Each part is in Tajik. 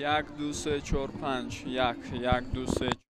1, 2, 3, 4, 5, 1, 1, 2, 3.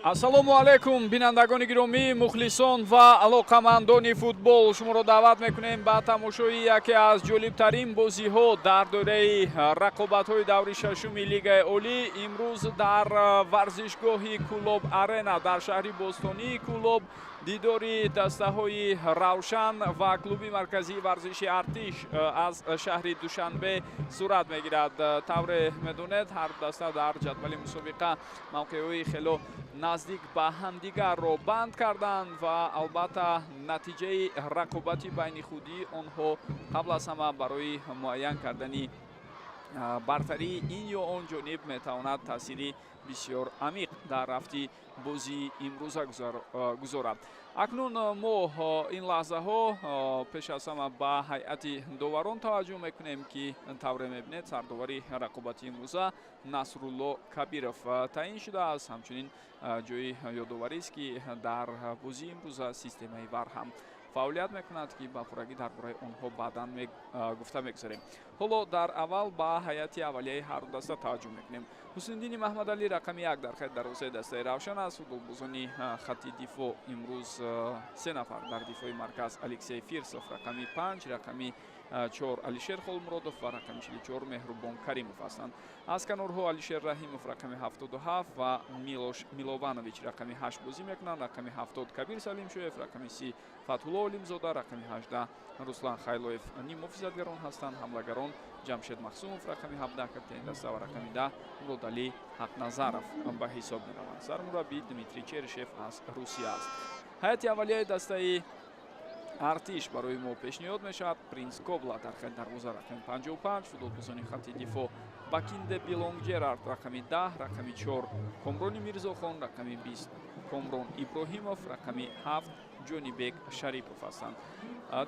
Ассалому алайкум, бинандагони гиромӣ, мухлисон ва алоқамандони футбол. Шуморо даъват мекунем ба тамошои яке аз ҷолибтарин бозиҳо дар доираи рақобатҳои даври шашуми Лигаи Олӣ. Имрӯз дар варзишгоҳи Кӯлоб Арена дар шаҳри бостонии Кӯлоб дидори дастаҳои Равшан ва клуби марказии варзиши Артиш аз шаҳри Душанбе сурат мегирад. Тавре медонед, ҳар даста дар ҷадвали мусобиқа мавқеъҳои хело наздик ба ҳамдигарро банд карданд ва албатта натиҷаи рақобати байни худии онҳо қабл аз ҳама барои муайян кардани бартарии ин ё он ҷониб метавонад таъсири бисёр амиқ дар рафти бозии имрӯза гузорад. Акнун мо ин лаҳзаҳо пеш аз ҳама ба ҳайати доварон таваҷҷӯҳ мекунем, ки тавре мебинед, сардовари рақобати имрӯза Насрулло Кабиров таъин шудааст. Ҳамчунин ҷои ёдоварист, ки дар бозии имрӯза системаи ВАР ҳам фаъолият мекунад, ки ба пуррагӣ дар бораи онҳо баъдан гуфта мегузарем. Ҳоло дар аввал ба ҳайати аввалияи ҳарду даста таваҷҷӯҳ мекунем. Ҳусниddини Маҳмадалӣ, рақами 1, дар хати дарвозаи дастаи Равшан аст. Футболбозони хати дифоъ имрӯз се нафар: дар дифои марказ Алексей Фирсов, рақами 5, рақами 4 Алишер Холмуродов ва рақами 44 Меҳрубон Каримов ҳастанд. Аз канорҳо Алишер Раҳимов, рақами 77, ва Милош Милованович, рақами 8, бозӣ мекунанд. Рақами 70 Кабир Салимшоев, рақами 30 Фатҳулло Олимзода, рақами 18 Руслан Хайлоев ниммуҳофизатгарон ҳастанд. Ҳамлагарон Ҷамшед Махсумов, рақами 17, капитани даста, ва рақами 10 Муродалӣ Ҳақназаров ба ҳисоб мераванд. Сармураббӣ Дмитрий Черышев аз Русия аст. Ҳайати аввалияи дастаи Артиш барои мо пешниҳод мешавад. Принс Кобла дар хати дарвоза, рақами 55. Футболбозони хати дифоъ: Бакинде Билонг Ҷерард, рақами 10, рақами 4 Комрони Мирзохон, рақами 20 Комрон Иброҳимов, рақами 7 Ҷонибек Шарипов ҳастанд.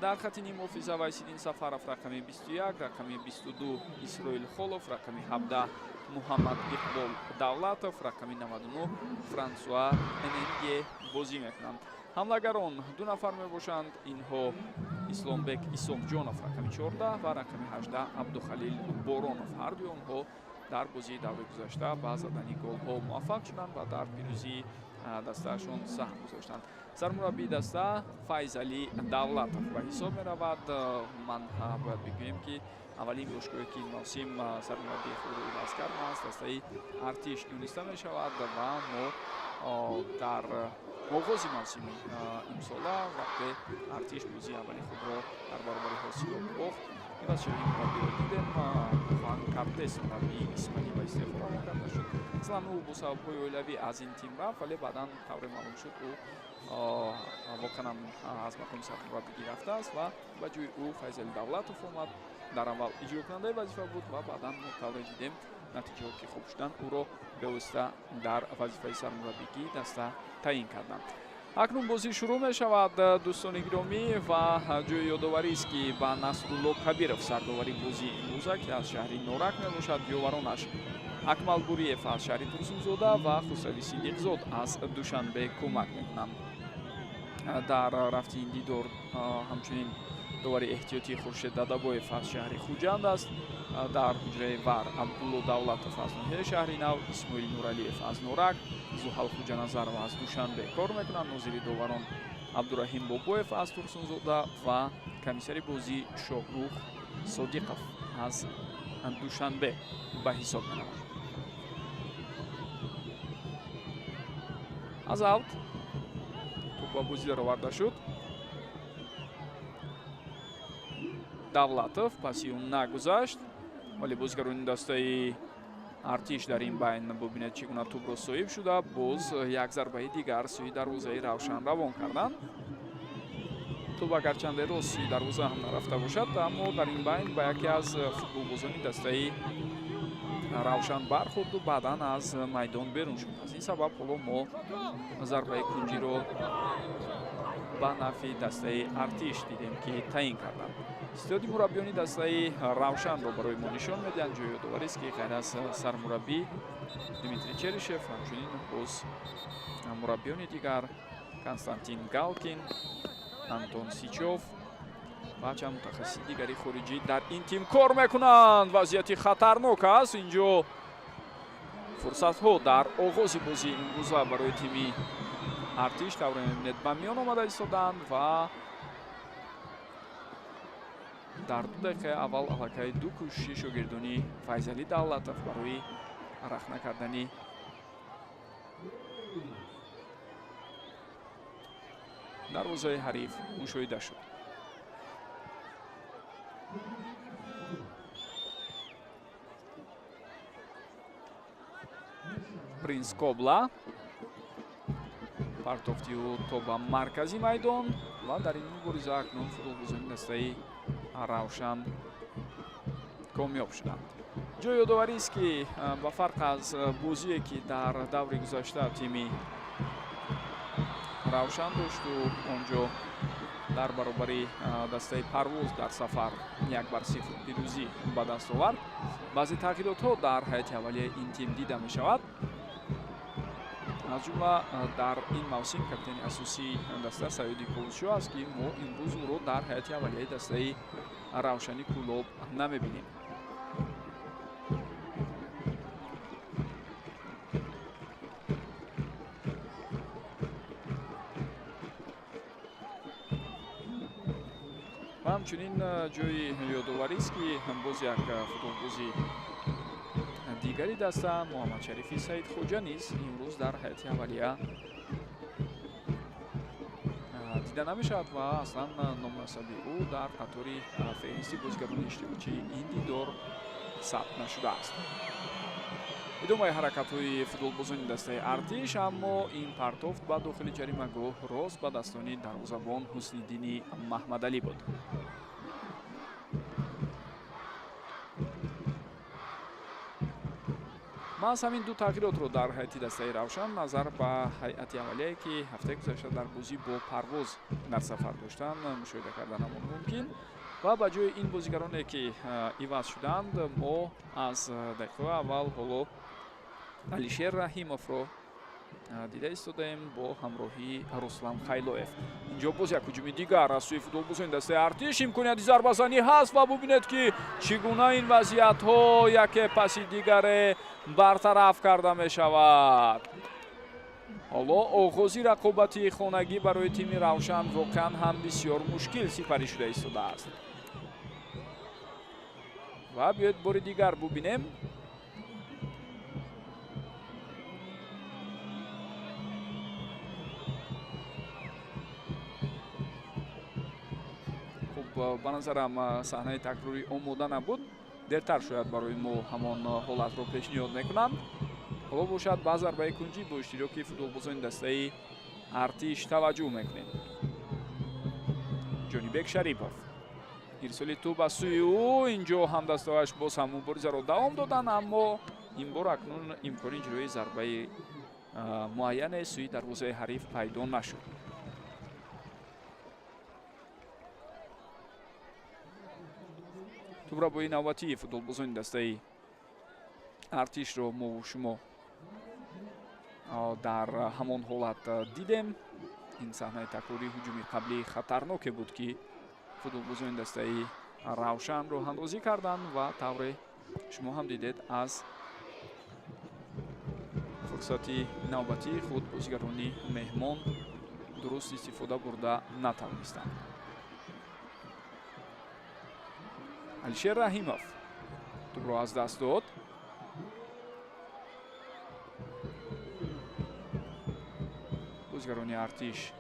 Дар хати ниммуҳофиза Вайсиддин Сафаров, рақами 21, рақами 22 Исроил Холов, рақами 17 Муҳаммад Иқбол Давлатов, рақами 99 Франсуа Эненге бозӣ мекунанд. Ҳамлагарон ду нафар мебошанд. Инҳо Исломбек Исоқҷонов, рақами 14, ва рақами 18 Абдухалил Боронов. Ҳардуи онҳо дар бозии даври гузашта ба задани голҳо муваффақ шуданд ва дар пирӯзии дастаашон саҳм гузоштанд. Сармураббии даста Файзалӣ Давлатов ба ҳисоб меравад. Ман бояд бигӯем, ки аввалин бошгоҳе, ки ин мавсим сармураббии худро иваз кард, маҳз дастаи Артиш дониста мешавад ва мо дар оғози мавсими имсола, вақте Артиш бозии аввали худро дар баробари Ҳосилоб бохт, ивазшавии мураббиро дидем. Хуан Картес, мураббии испанӣ, ба истеъфо равон карда шуд. Аслан ӯ бо сабабҳои оилавӣ аз ин тим рафт, вале баъдан, тавре маълум шуд, ӯ воқеан аз мақоми сармураббигӣ рафтааст ва ба ҷои ӯ Файзали Давлатов омад. Дар аввал иҷрокунандаи вазифа буд ва баъдан мо тавре дидем, натиҷаҳо ки хуб шуданд, ӯро бевосита дар вазифаи сармураббигии даста таъин карданд. Акнун бозӣ шурӯъ мешавад, дӯстони гиромӣ, ва ҷои ёдоварист, ки ба Насрулло Кабиров, сардовари бозии имрӯза, ки аз шаҳри Норак мебошад, ёваронаш Акмал Буриев аз шаҳри Турсунзода ва Хусрави Сидиқзод аз Душанбе кӯмак мекунанд. Дар рафти ин дидор ҳамчунин довари эҳтиётии Хуршед Дадабоев аз шаҳри Хуҷанд аст. Дар ҳуҷраи ВАР Абдулло Давлатов аз ноҳияи Шаҳри Нав, Исмоил Нуралиев аз Норак, Зуҳал Хуҷаназарова аз Душанбе кор мекунанд. Нозири доварон Абдураҳим Бобоев аз Турсунзода ва комиссари бозӣ Шоҳрух Содиқов аз Душанбе ба ҳисоб мераванд. Аз аут тӯп ба бозӣ дароварда шуд. Давлатов паси ӯ нагузашт, вале бозигарони дастаи Артиш дар ин байн, бубинед, чӣ гуна тӯбро соҳиб шуда, боз як зарбаи дигар сӯи дарвозаи Равшан равон карданд. Тӯб агарчанде рост сӯи дарвоза ҳам нарафта бошад, аммо дар ин байн ба яке аз футболбозони дастаи Равшан бархӯрду баъдан аз майдон берун шуд. Аз ин сабаб ҳоло мо зарбаи кунҷиро ба нафъи дастаи Артиш дидем, ки таъин карданд. Истеъдоди мураббиёни дастаи Равшанро барои мо нишон медиҳанд. Ҷои ёдоварист, ки ғайр аз сармураббӣ Дмитрий Черышев, ҳамчунин боз мураббиёни дигар Константин Галкин, Антон Сичов ва чанд мутахассиси дигари хориҷӣ дар ин тим кор мекунанд. Вазъияти хатарнок аст инҷо. Фурсатҳо дар оғози бозии имрӯза барои тими Артиш тавре мебинед ба миён омада истоданд ва дар 2 дақиқаи аввал аллакай 2 кӯшиши шогирдони Файзалӣ Давлатов барои рахна кардани дарвозаи ҳариф мушоҳида шуд. Принс Кобла партофти ӯ то ба маркази майдон ва дар ин мубориза акнун футболбозони дастаи Равшан комёб шуданд. Ҷои ёдоварист, ки ба фарқ аз бозие, ки дар даври гузашта тими Равшан дошту он ҷо дар баробари дастаи Парвоз дар сафар 1-0 пирӯзӣ ба даст овард, баъзе тағйиротҳо дар ҳайати аввалияи ин тим дида мешавад. Аз ҷумла дар ин мавсим капитани асосии даста Саёди Ковусшоҳ аст, ки мо имрӯз ӯро дар ҳайати аввалияи дастаи Равшани Кӯлоб намебинем. Ва ҳамчунин ҷои ёдоварист, ки боз як футболбози дигари даста Муҳаммадшарифи Саидхоҷа низ имрӯз дар ҳайати аввалия дида намешавад ва аслан номунасаби ӯ дар қатори феҳристи бозигарони иштирокчии ин дидор сабт нашудааст. Идомаи ҳаракатҳои футболбозони дастаи Артиш, аммо ин партофт ба дохили ҷаримагоҳ рост ба дастони дарвозабон Ҳусниддини Маҳмадалӣ буд. Маҳз ҳамин 2 тағйиротро дар ҳайати дастаи Равшан назар ба ҳайати аввалие, ки ҳафтаи гузашта дар бозӣ бо Парвоз дар сафар доштанд, мушоҳида карданамон мумкин ва ба ҷои ин бозигароне, ки иваз шуданд, мо аз дақиқаи аввал ҳоло Алишер Раҳимовро дида истодаем бо ҳамроҳии Руслан Хайлоев. Инҷо боз як ҳуҷуми дигар аз сӯи футболбозони дастаи Артиш, имконияти зарбазанӣ ҳаст ва бубинед, ки чӣ гуна ин вазъиятҳо яке паси дигаре бартараф карда мешавад. Ҳоло оғози рақобати хонагӣ барои тими Равшан воқеан ҳам бисёр мушкил сипарӣ шуда истодааст. Ва биёед бори дигар бубинем. Ба назарам саҳнаи такрорӣ омода набуд, дертар шояд барои мо ҳамон ҳолатро пешниҳод мекунанд. Ҳоло бошад ба зарбаи кунҷӣ бо иштироки футболбозони дастаи Артиш таваҷҷӯҳ мекунем. Ҷонибек Шарипов ирсоли тӯб аз сӯи ӯ, инҷо ҳамдастааш боз ҳам муборизаро давом доданд, аммо ин бор акнун имкони иҷрои зарбаи муайяне сӯи дарвозаи ҳариф пайдо нашуд. Тӯбрабои навбатии футболбозони дастаи Артишро мову шумо дар ҳамон ҳолат дидем. Ин саҳнаи такрории ҳуҷуми қаблии хатарноке буд, ки футболбозони дастаи Равшан роҳандозӣ карданд ва тавре шумо ҳам дидед аз фурсати навбатии худ бозигарони меҳмон дуруст истифода бурда натавонистанд. Алишер Раҳимов тӯбро аз даст дод. Бозигарони Артиш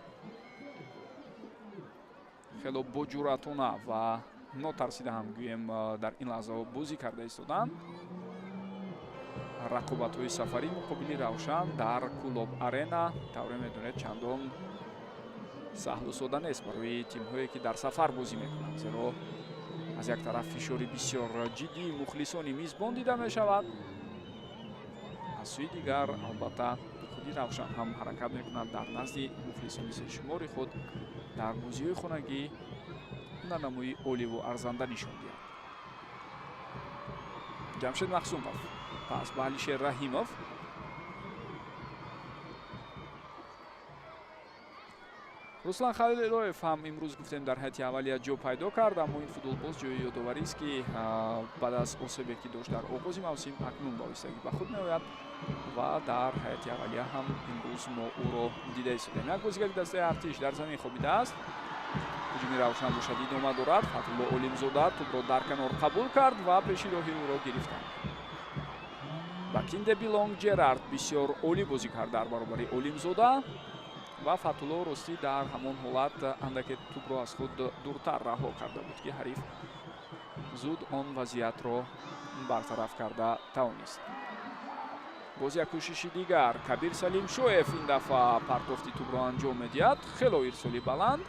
хело боҷуръатона ва нотарсида ҳам гӯем дар ин лаҳзаҳо бозӣ карда истоданд. Рақобатҳои сафарӣ муқобили Равшан дар Кӯлоб Арена тавре медонед чандон саҳлу сода нест барои тимҳое, ки дар сафар бозӣ мекунанд, зеро аз як тараф фишори бисёр ҷиддии мухлисони мизбон дида мешавад, аз сӯи дигар албатта худи Равшан ҳам ҳаракат мекунад дар назди мухлисони сершумори худ дар бозиҳои хонагӣ ҳунарнамоии оливу арзанда нишон диҳад. Ҷамшед Махсумов пас ба Алишер Раҳимов. Руслан Халилоев ҳам имрӯз гуфтем дар ҳайати аввалия ҷо пайдо кард, аммо ин футболбоз ҷои ёдоварист, ки баъд аз осебе ки дошт дар оғози мавсим, акнун ба оҳистагӣ ба худ меояд ва дар ҳайати аввалия ҳам имрӯз мо ӯро дида истодем. Як бозигари дастаи Артиш дар замин хобидааст. Ҳуҷуми Равшан бошад идома дорад. Фатҳулло Олимзода тӯбро дар канор қабул кард ва пеши роҳи ӯро гирифтанд. Бакинде Билонг Ҷерард бисёр олӣ бозӣ кард дар баробари Олимзода ва Фатҳулло ростӣ дар ҳамон ҳолат андаке тӯбро аз худ дуртар раҳо карда буд, ки ҳариф зуд он вазъиятро бартараф карда тавонист. Боз як кӯшиши дигар. Кабир Салимшоев ин дафъа партофти тӯбро анҷом медиҳад. Хело ирсоли баланд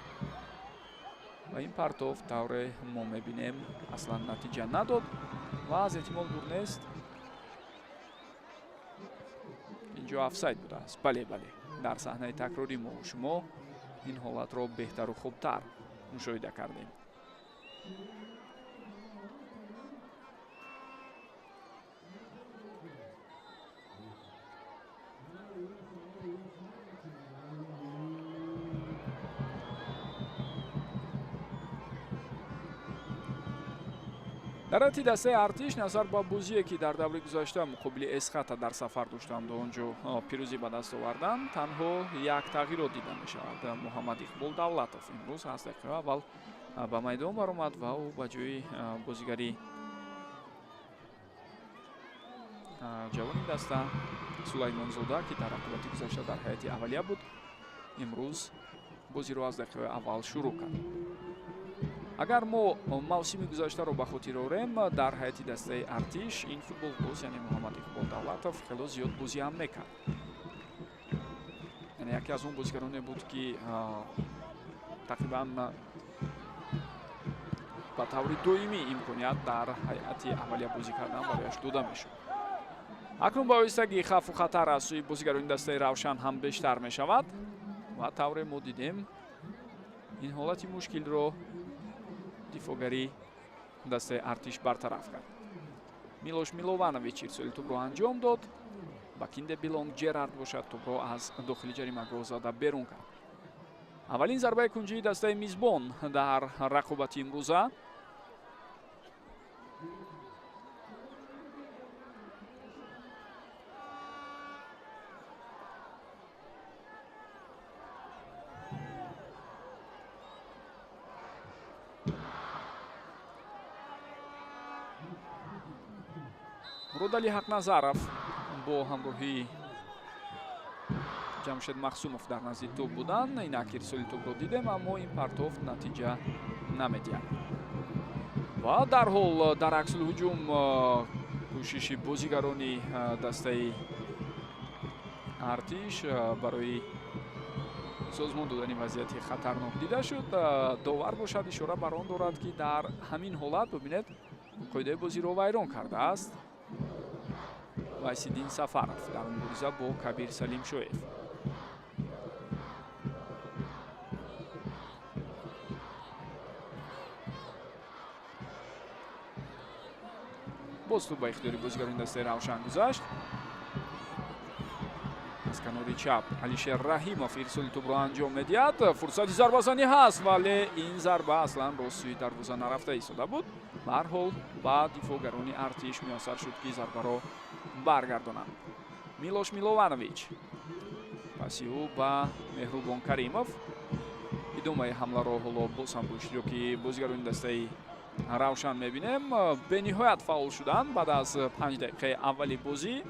ва ин партофт тавре мо мебинем аслан натиҷа надод ва аз эҳтимол дур нест инҷо офсайд будааст. Бале, бале, дар саҳнаи такрорӣ мо шумо ин ҳолатро беҳтару хубтар мушоҳида кардем. Дар ҳайати дастаи Артиш назар ба бозие, ки дар даври гузашта муқобили Эсхата дар сафар доштанд, он ҷо пирӯзӣ ба даст оварданд, танҳо як тағйирот дида мешавад. Муҳаммад Иқбол Давлатов имрӯз аз дақиқаи аввал ба майдон баромад ва ӯ ба ҷои бозигари ҷавони даста Сулаймонзода, ки дар рақобати гузашта дар ҳайати аввалия буд, имрӯз бозиро аз дақиқаи аввал шурӯъ кард. Агар мо мавсими гузаштаро ба хотир орем, дар ҳайати дастаи Артиш ин футболбоз, яъне Муҳаммад Иқбол Давлатов, хело зиёд бозӣ ҳам мекард. Яъне яке аз он бозигароне буд, ки тақрибан ба таври доимӣ имконият дар ҳайати аввалия бозӣ кардан барояш дода мешуд. Акнун ба оҳистагӣ хавфу хатар аз сӯи бозигарони дастаи Равшан ҳам бештар мешавад ва тавре мо дидем ин ҳолати мушкилро дифоъгари дастаи Артиш бартараф кард. Милош Милованович ирсоли тӯбро анҷом дод. Бакинде Билонг Ҷерард бошад тӯбро аз дохили ҷаримагоҳ зада берун кард. Аввалин зарбаи кунҷии дастаи мизбон дар рақобати имрӯза. Муродали Ҳақназаров бо ҳамроҳии Ҷамшед Махсумов дар назди тӯб буданд. Инак ирсоли тӯбро дидем, аммо ин партофт натиҷа намедиҳад. Ва дарҳол дар аксулҳуҷум кӯшиши бозигарони дастаи Артиш барои созмон додани вазъияти хатарнок дида шуд. Довар бошад ишора бар он дорад, ки дар ҳамин ҳолат бибинед қоидаи бозиро вайрон кардааст Вайсиддин Сафаров дар мубориза бо Кабир Салимшоев. Боз тӯб ба ихтиёри бозигарони дастаи Равшан гузашт. Аз канори чап Алишер Раҳимов ирсоли тӯбро анҷом медиҳад. Фурсати зарбазанӣ ҳаст, вале ин зарба аслан рост сӯи дарвоза нарафта истода буд. Ба ҳар ҳол ба дифоъгарони Артиш муяссар шуд, ки зарбаро баргардонанд. Милош Милованович паси ӯ ба Меҳрубон Каримов. Идомаи ҳамларо ҳоло боз ҳам бо иштироки бозигарони дастаи Равшан мебинем. Бениҳоят фаъол шуданд баъд аз 5 дақиқаи аввали бозӣ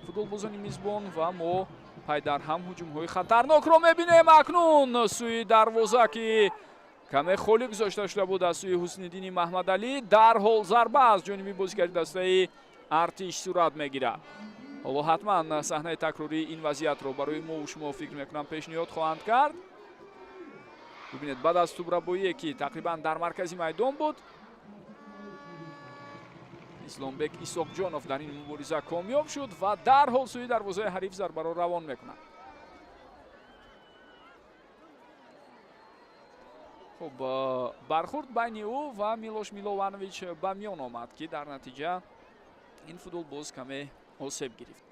футболбозони мизбон ва мо пайдарҳам ҳуҷумҳои хатарнокро мебинем. Акнун сӯи дарвоза, ки каме холӣ гузошта шуда буд аз сӯи Ҳусниддини Маҳмадалӣ, дарҳол зарба аз ҷониби бозигари дастаи Артиш сурат мегирад. Ҳоло ҳатман саҳнаи такрории ин вазъиятро барои мо шумо фикр мекунам пешниҳод хоҳанд кард. Бибинед, баъд аз тӯбрабоие, ки тақрибан дар маркази майдон буд, Исломбек Исоқҷонов дар ин мубориза комёб шуд ва дарҳол сӯи дарвозаи ҳариф зарбаро равон мекунад. Хуб, бархурд байни ӯ ва Милош Милованович ба миён омад, ки дар натиҷа ин футболбоз каме осеб гирифт.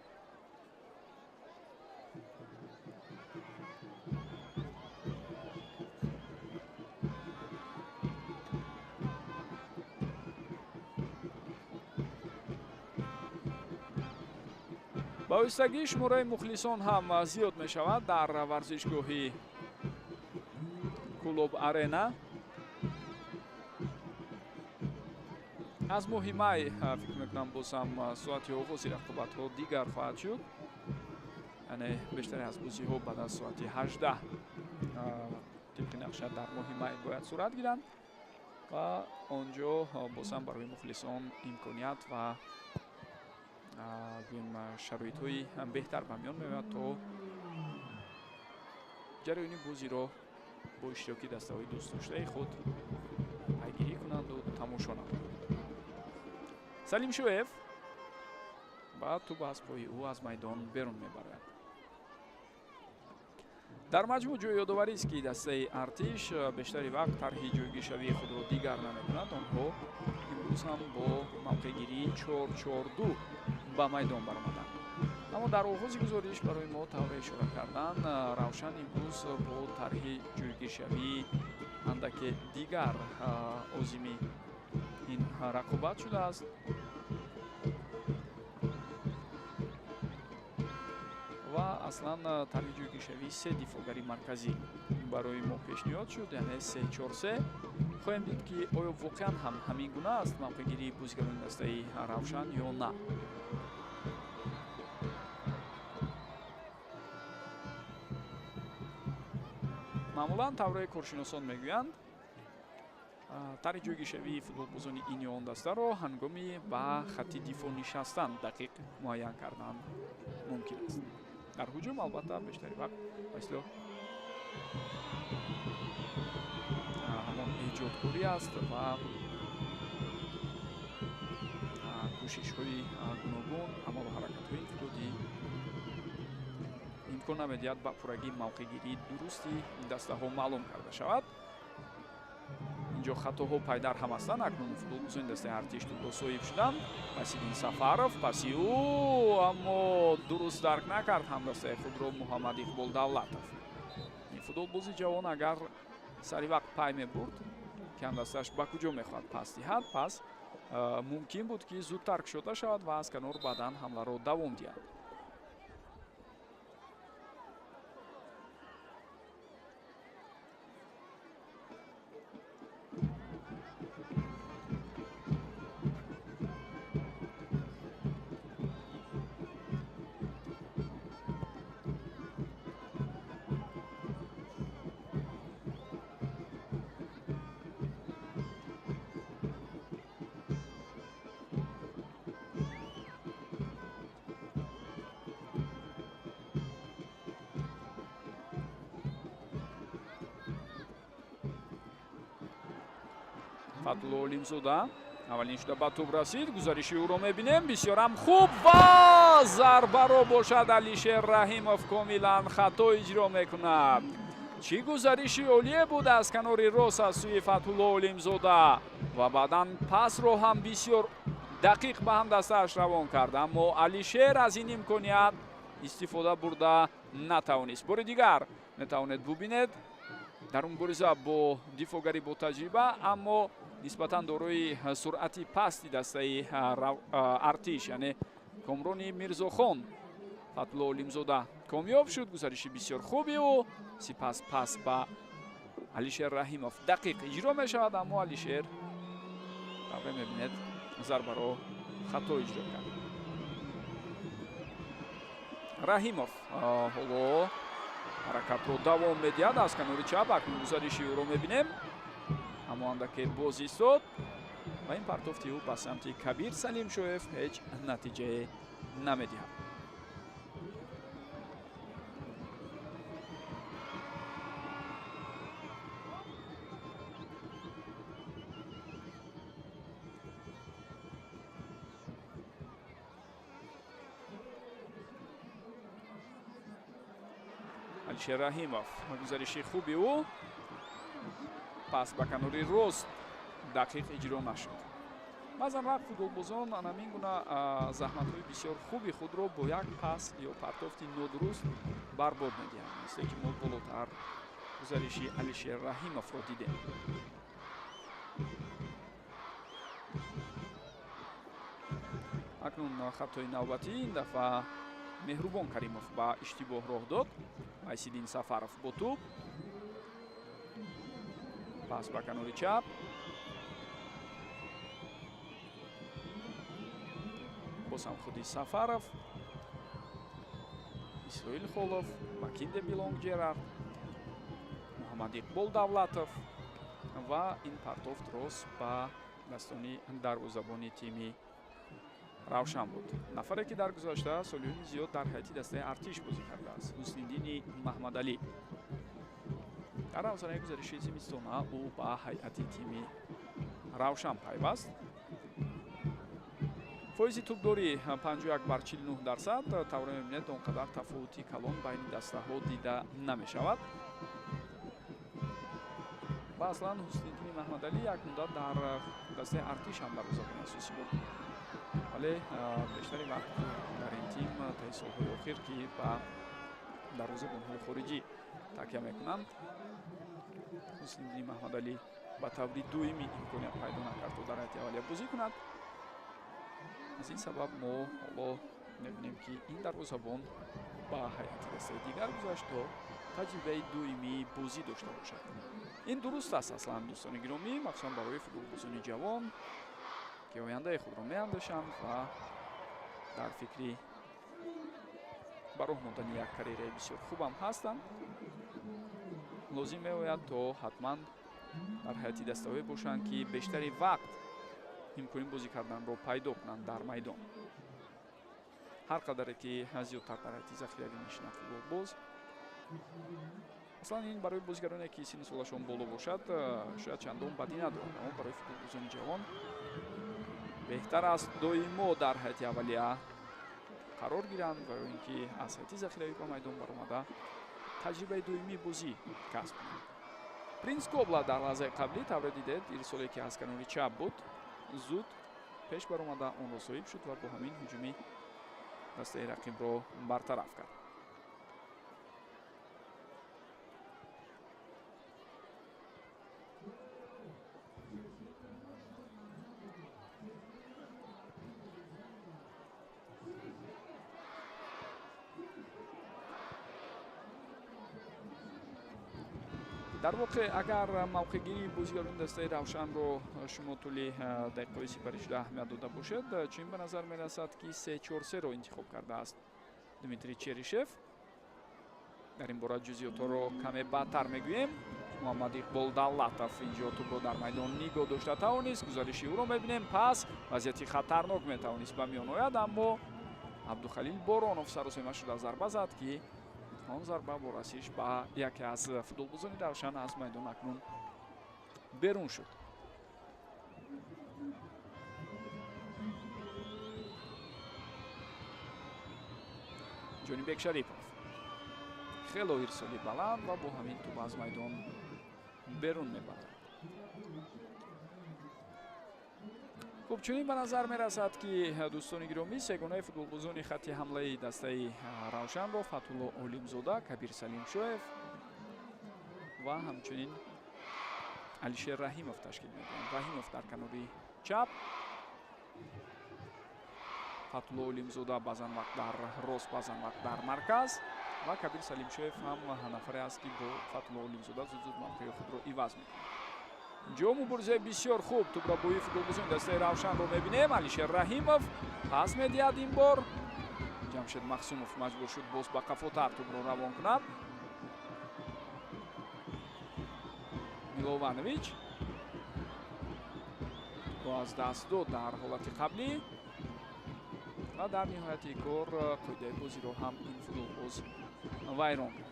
Ба оҳистагӣ шумораи мухлисон ҳам зиёд мешавад дар варзишгоҳи Кӯлоб Арена. Аз моҳи май фикр мекунам боз ҳам соати оғози рақобатҳо дигар хоҳад шуд. Яъне бештаре аз бозиҳо баъд аз соати 18 тибқи нақша дар моҳи май бояд сурат гиранд ва он ҷо боз ҳам барои мухлисон имконият ва гӯем шароитҳои беҳтар ба миён меояд то ҷараёни бозиро бо иштироки дастаҳои дӯстдоштаи худ пайгирӣ кунанду тамошо намоянд. Салимшоев ва тӯб аз пои ӯ аз майдон берун мебарояд. Дар маҷмӯъ ҷои ёдоварист, ки дастаи Артиш бештари вақт тарҳи ҷойгиршавии худро дигар намекунад. Онҳо имрӯз ҳам бо мавқеъгирии 4-4-2 ба майдон баромаданд. Аммо дар оғози гузориш барои мо тавре ишора кардан, Равшан имрӯз бо тарҳи ҷойгиршавии андаке дигар озими ин рақобат шудааст. Ва аслан тарҳи ҷойгиршавии се дифоъгари марказӣ барои мо пешниҳод шуд, яъне 3-4-3. Хоҳем дид, ки оё воқеан ҳам ҳамин гуна аст мавқеъгирии бозигарони дастаи Равшан ё на. Маъмулан тавре коршиносон мегӯянд, тарҳи ҷойгиршавии футболбозони ин ё он дастаро ҳангоми ба хатти дифоъ нишастан дақиқ муайян кардан мумкин аст. Дар ҳуҷум албатта бештари вақт ба истилоҳ ҳамон эҷодкорӣ аст ва кӯшишҳои гуногун, амалу ҳаракатҳои инфиродӣ имкон намедиҳад ба пуррагӣ мавқеъгирии дурусти дастаҳо маълум карда шавад. Инҷо хатоҳо пайдар ҳам ҳастанд. Акнун футболбозони дастаи Артиш тӯбро соҳиб шуданд. Васиддин Сафаров паси ӯ, аммо дуруст дарк накард ҳамдастаи худро Муҳаммад Иқбол Давлатов. Ин футболбози ҷавон агар сари вақт пай мебурд, ки ҳамдастааш ба куҷо мехоҳад пас диҳад, пас мумкин буд, ки зудтар кушода шавад ва аз канор баъдан ҳамларо давом диҳад. Фатулло Олимзода аввалин шуда ба тӯб расид. Гузариши ӯро мебинем, бисёрам хуб ва зарбаро бошад Алишер Раҳимов комилан хато иҷро мекунад. Чӣ гузариши олие буд аз канори рост аз сӯи Фатулло Олимзода ва баъдан пасро ҳам бисёр дақиқ ба ҳамдастааш равон кард, аммо Алишер аз ин имконият истифода бурда натавонист. Бори дигар метавонед бубинед дар мубориза бо дифоъгари бо таҷриба, аммо нисбатан дорои суръати пасти дастаи Артиш, яъне Комрони Мирзохон, Фатулло Олимзода комёб шуд. Гузариши бисёр хуби ӯ, сипас пас ба Алишер Раҳимов дақиқ иҷро мешавад, аммо Алишер тавре мебинед зарбаро хато иҷро кард. Раҳимов ҳоло ҳаракатро давом медиҳад аз канори чап. Акнун гузариши ӯро мебинем, аммо андаке боз истод ва ин партофти ӯ ба самти Кабир Салимшоев ҳеҷ натиҷае намедиҳад. Алишер Раҳимов гузариши хуби ӯ пас ба канори рост дақиқ иҷро нашуд. Баъзан вақт футболбозон ҳамин гуна заҳматҳои бисёр хуби худро бо як пас ё партофти нодуруст барбод медиҳанд, мисле ки мо болотар гузариши Алишер Раҳимовро дидем. Акнун хатои навбатӣ, ин дафъа Меҳрубон Каримов ба иштибоҳ роҳ дод. Вайсиддин Сафаров бо тӯб. Пас ба канори чап. Боз ҳам худи Сафаров, Исроил Холов, Макинде Билонг Ҷерард, Муҳаммад Иқбол Давлатов ва ин партофт рост ба дастони дарвозабони тими Равшан буд. Нафаре ки дар гузашта солиёни зиёд дар ҳайати дастаи Артиш бозӣ кардааст, Ҳусниддини Маҳмадалӣ. Дар равзанаи гузариши зимистона ӯ ба ҳайати тими Равшан пайваст. Фоизи тӯбдорӣ 51,49%. Тавре мебинед, он қадар тафовути калон байни дастаҳо дида намешавад. Ва аслан Ҳусниддини Маҳмадалӣ як муддат дар дастаи Артиш ҳам дарвозабони асосӣ буд, вале бештари вақт дар ин тим таи солҳои охир, ки ба дарвозабонҳои хориҷӣ такя мекунанд, Ҳусниддини Маҳмадалӣ ба таври дуюмӣ имконият пайдо накард то дар ҳайати аввалия бозӣ кунад. Аз ин сабаб мо ҳоло мебинем, ки ин дарвозабон ба ҳайати дастаи дигар гузашт то таҷрибаи дуюмии бозӣ дошта бошад. Ин дуруст аст аслан, дӯстони гиромӣ, махсусан барои футболбозони ҷавон, ки ояндаи худро меандешанд ва дар фикри ба роҳ мондани як карьераи бисёр хубам ҳастанд. Лозим меояд то ҳатман дар ҳайати дастаҳое бошанд, ки бештари вақт имкони бозӣ карданро пайдо кунанд дар майдон. Ҳар қадаре ки зиёдтар дар ҳайати захиравӣ мешинад футболбоз, аслан ин барои бозигароне, ки синни солашон боло бошад, шояд чандон бадӣ надорад, аммо барои футболбозони ҷавон беҳтар аст доимо дар ҳайати аввалия қарор гиранд ва ё ин ки аз ҳайати захиравӣ ба майдон баромада таҷрибаи доимии бозӣ касб кунанд. Принс Кобла дар лаҳзаи қаблӣ, тавре дидед, ирсоле ки аз канори чап буд, зуд пеш баромада онро соҳиб шуд ва бо ҳамин ҳуҷуми дастаи рақибро бартараф кард. Дар воқеъ, агар мавқеъгирии бозигарони дастаи Равшанро шумо тӯли дақиқаҳои сипаришуда аҳамият дода бошед, чунин ба назар мерасад, ки 3-4-3-ро интихоб кардааст Дмитрий Черишев. Дар ин бора ҷузъиётҳоро каме баъдтар мегӯем. Муҳаммад Иқбол Давлатов инҷо тӯбро дар майдон нигоҳ дошта тавонист. Гузариши ӯро мебинем. Пас вазъияти хатарнок метавонист ба миён ояд, аммо Абдухалил Боронов саросема шуда зарба зад, ки он зарба бо расиш ба яке аз футболбозони Равшан аз майдон акнун берун шуд. Ҷонибек Шарипов хело ирсоли баланд ва бо ҳамин тӯб аз майдон берун мебарад. Хуб, чунин ба назар мерасад, ки дӯстони гиромӣ, сегонаи футболбозони хатти ҳамлаи дастаи Равшанро Фатулло Олимзода, Кабир Салимшоев ва ҳамчунин Алишер Раҳимов ташкил медиҳанд. Раҳимов дар канори чап, Фатулло Олимзода баъзан вақт дар рост, баъзан вақт дар марказ ва Кабир Салимшоев ҳам нафаре аст, ки бо Фатулло Олимзода зуд-зуд мавқеи худро иваз мекунад. Ҷо муборизаи бисёр хуб. Тӯбрабоии футболбозони дастаи Равшанро мебинем. Алишер Раҳимов пас медиҳад ин бор. Ҷамшед Махсумов маҷбур шуд боз ба қафотар тӯбро равон кунад. Милованович бо аз даст дод дар ҳолати қаблӣ ва дар ниҳояти кор қоидаи бозиро ҳам ин футболбоз вайрон кард.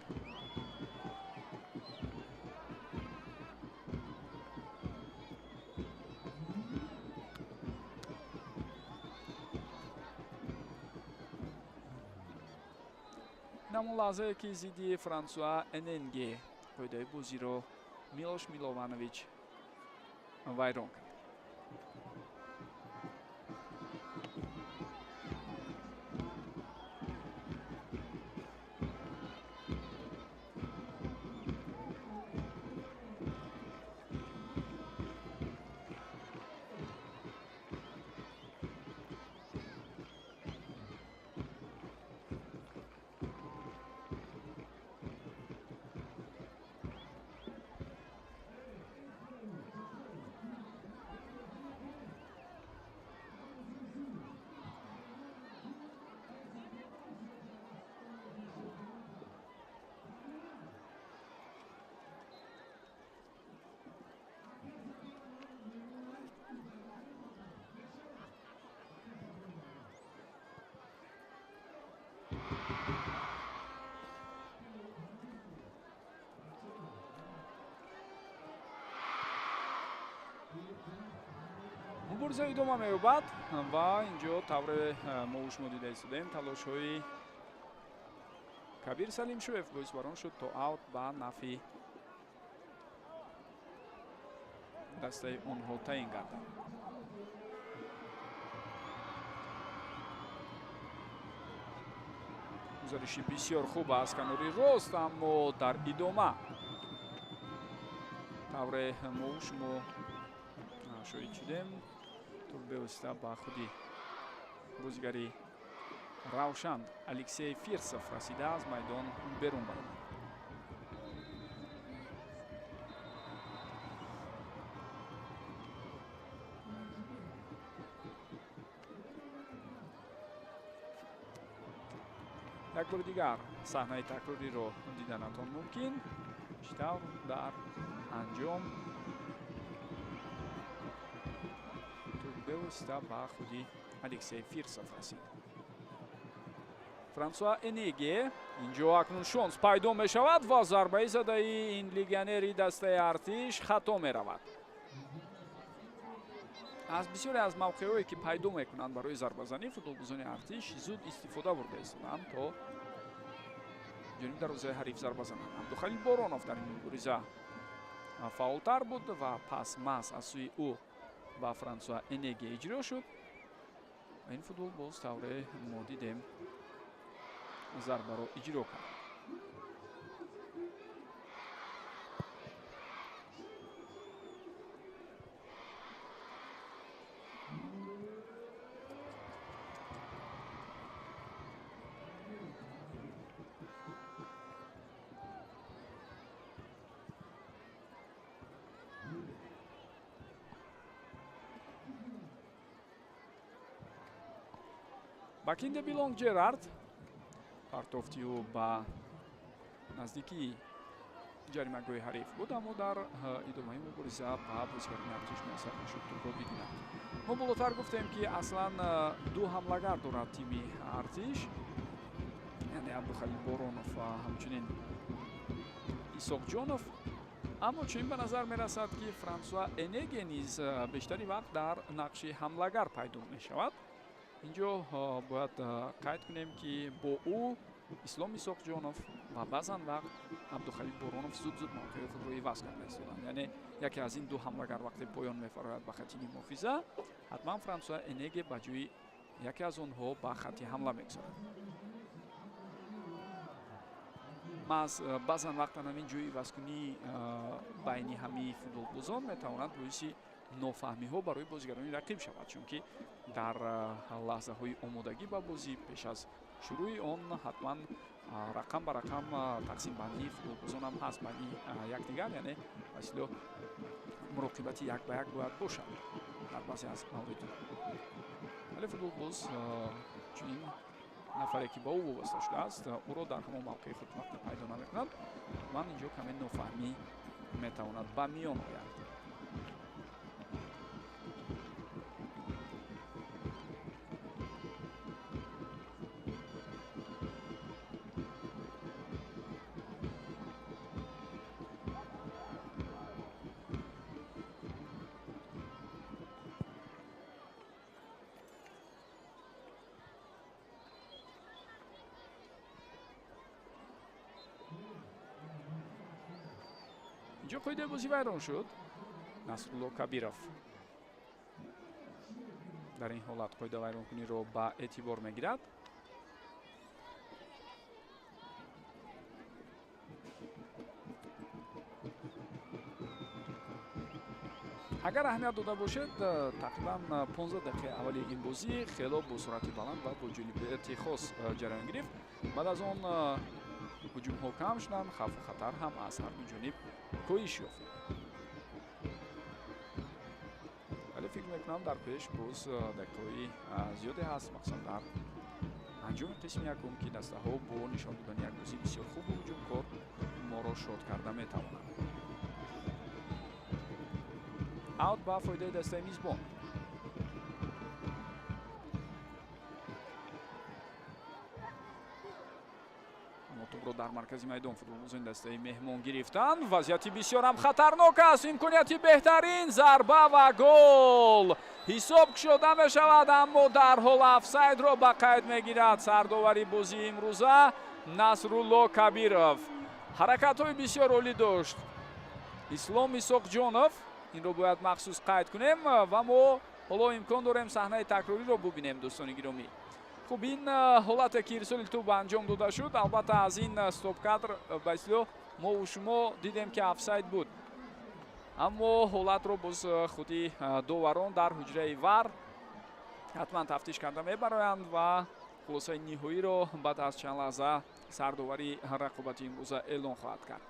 Ҳамон лаҳзае, ки зидди Франсуа Эненге қоидаи бозиро Милош Милованович вайрон кард. Мубориза идома меёбад ва инҷо тавре мо шумо дида истодаем, талошҳои Кабир Салимшоев боис бар он шуд, то аут ба нафъи дастаи онҳо таъин гардад. Гузариши бисёр хуб аз канори рост, аммо дар идома тавре мо шумо шоҳид шудем, туп бевосита ба худи бозигари Равшан Алексей Фирсов расида аз майдон берун баромад. Як бори дигар саҳнаи такрориро диданатон мумкин. Чӣ тавр дар анҷом туп бевосита ба худи Алексей Фирсов расид. Франсуа Энеге инҷо акнун шонс пайдо мешавад ва зарбаи задаи ин легионери дастаи Артиш хато меравад. Аз бисёре аз мавқеъҳое ки пайдо мекунанд барои зарбазанӣ, футболбозони Артиш зуд истифода бурда истоданд, то ҷониби дарвозаи ҳариф зарба зананд. Абдухалил Боронов дар ин мубориза фаъолтар буд ва пас маҳз аз сӯи ӯ ба Франсуа Энеге иҷро шуд. Ва ин футболбоз тавре мо дидем зарбаро иҷро кард. Бакинде Билонг Джерард партофти ӯ ба наздикии ҷаримагоҳи ҳариф буд, аммо дар идомаи мубориза ба бозигарони Артиш муяссар нашуд тӯбро бигирад. Мо болотар гуфтем, ки аслан ду ҳамлагар дорад тими Артиш, яъне Абдухалил Боронов ва ҳамчунин Исоқҷонов. Аммо чунин ба назар мерасад, ки Франсуа Энеге низ бештари вақт дар нақши ҳамлагар пайдо мешавад. Инҷо бояд қайд кунем, ки бо ӯ Ислом Исоқҷонов ва баъзан вақт Абдухалил Боронов зуд-зуд мавқеи худро иваз карда истоданд. Яъне яке аз ин ду ҳамлагар вақте поён мефарояд ба хати нимҳофиза, ҳатман Франсуа Энеге ба ҷои яке аз онҳо ба хати ҳамла мегузорад. Маҳз баъзан вақт ҳамин ҷои ивазкунии байни ҳамаи футболбозон метавонад боиси нофаҳмиҳо барои бозигарони рақиб шавад, чунки дар лаҳзаҳои омодагӣ ба бозӣ пеш аз шурӯи он ҳатман рақам ба рақам тақсимбандии футболбозон ҳам ҳаст байни якдигар, яъне ба истилоҳ муроқибати як ба як бояд бошад дар баъзе аз мавридҳо. Вале футболбоз чунин нафаре ки ба ӯ вобаста шудааст, ӯро дар ҳамон мавқеи худ вақте пайдо намекунад, ман инҷо каме нофаҳмӣ метавонад ба миён ояд. Инҷо қоидаи бозӣ вайрон шуд. Насрулло Кабиров дар ин ҳолат қоида вайронкуниро ба эътибор мегирад. Агар аҳамият дода бошед, тақрибан 15 дақиқаи аввали ин бозӣ хело бо суръати баланд ва бо ҷолибияти хос ҷараён гирифт. Баъд аз он ҳуҷумҳо кам шуданд, хавфу хатар ҳам аз ҳар ду ҷониб коҳиш ёфт. Вале фикр мекунам, дар пеш боз дақиқаҳои зиёде ҳаст, махсусан дар анҷоми қисми якум, ки дастаҳо бо нишон додани як бозии бисёр хубу ҳуҷумкор моро шод карда метавонанд. Аут ба фоидаи дастаи мизбон. Аммо Тӯбро дар маркази майдон футболбозони дастаи меҳмон гирифтанд. Вазъияти бисёрам хатарнок аст. Имконияти беҳтарин, зарба ва гол. Ҳисоб кушода мешавад, аммо дарҳол офсайдро ба қайд мегирад сардовари бозии имрӯза Насрулло Кабиров. Ҳаракатҳои бисёр олӣ дошт Ислом Исоқҷонов. Инро бояд махсус қайд кунем ва мо ҳоло имкон дорем саҳнаи такрориро бубинем, дӯстони гиромӣ. Хуб, ин ҳолате ки ирсоли тӯб анҷом дода шуд, албатта аз ин стоп-кадр ба истилоҳ мову шумо дидем, ки офсайд буд, аммо ҳолатро боз худи доварон дар ҳуҷраи ВАР ҳатман тафтиш карда мебароянд ва хулосаи ниҳоиро баъд аз чанд лаҳза сардовари рақобати имрӯза эълон хоҳад кард.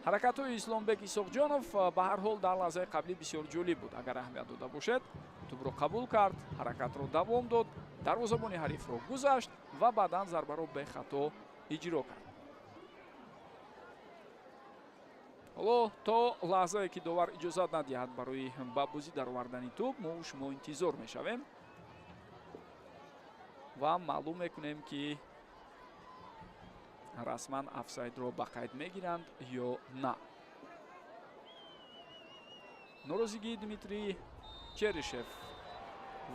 Ҳаракатҳои Исломбек Исоқҷонов ба ҳар ҳол дар лаҳзаи қаблӣ бисёр ҷолиб буд. Агар аҳамият дода бошед, тӯбро қабул кард, ҳаракатро давом дод, дарвозабони ҳарифро гузашт ва баъдан зарбаро бехато иҷро кард. Ҳоло то лаҳзае ки довар иҷозат надиҳад барои ба бозӣ даровардани тӯб, мо шумо интизор мешавем ва маълум мекунем, ки расман офсайдро ба қайд мегиранд ё на. Норозигии Дмитрий Черишев.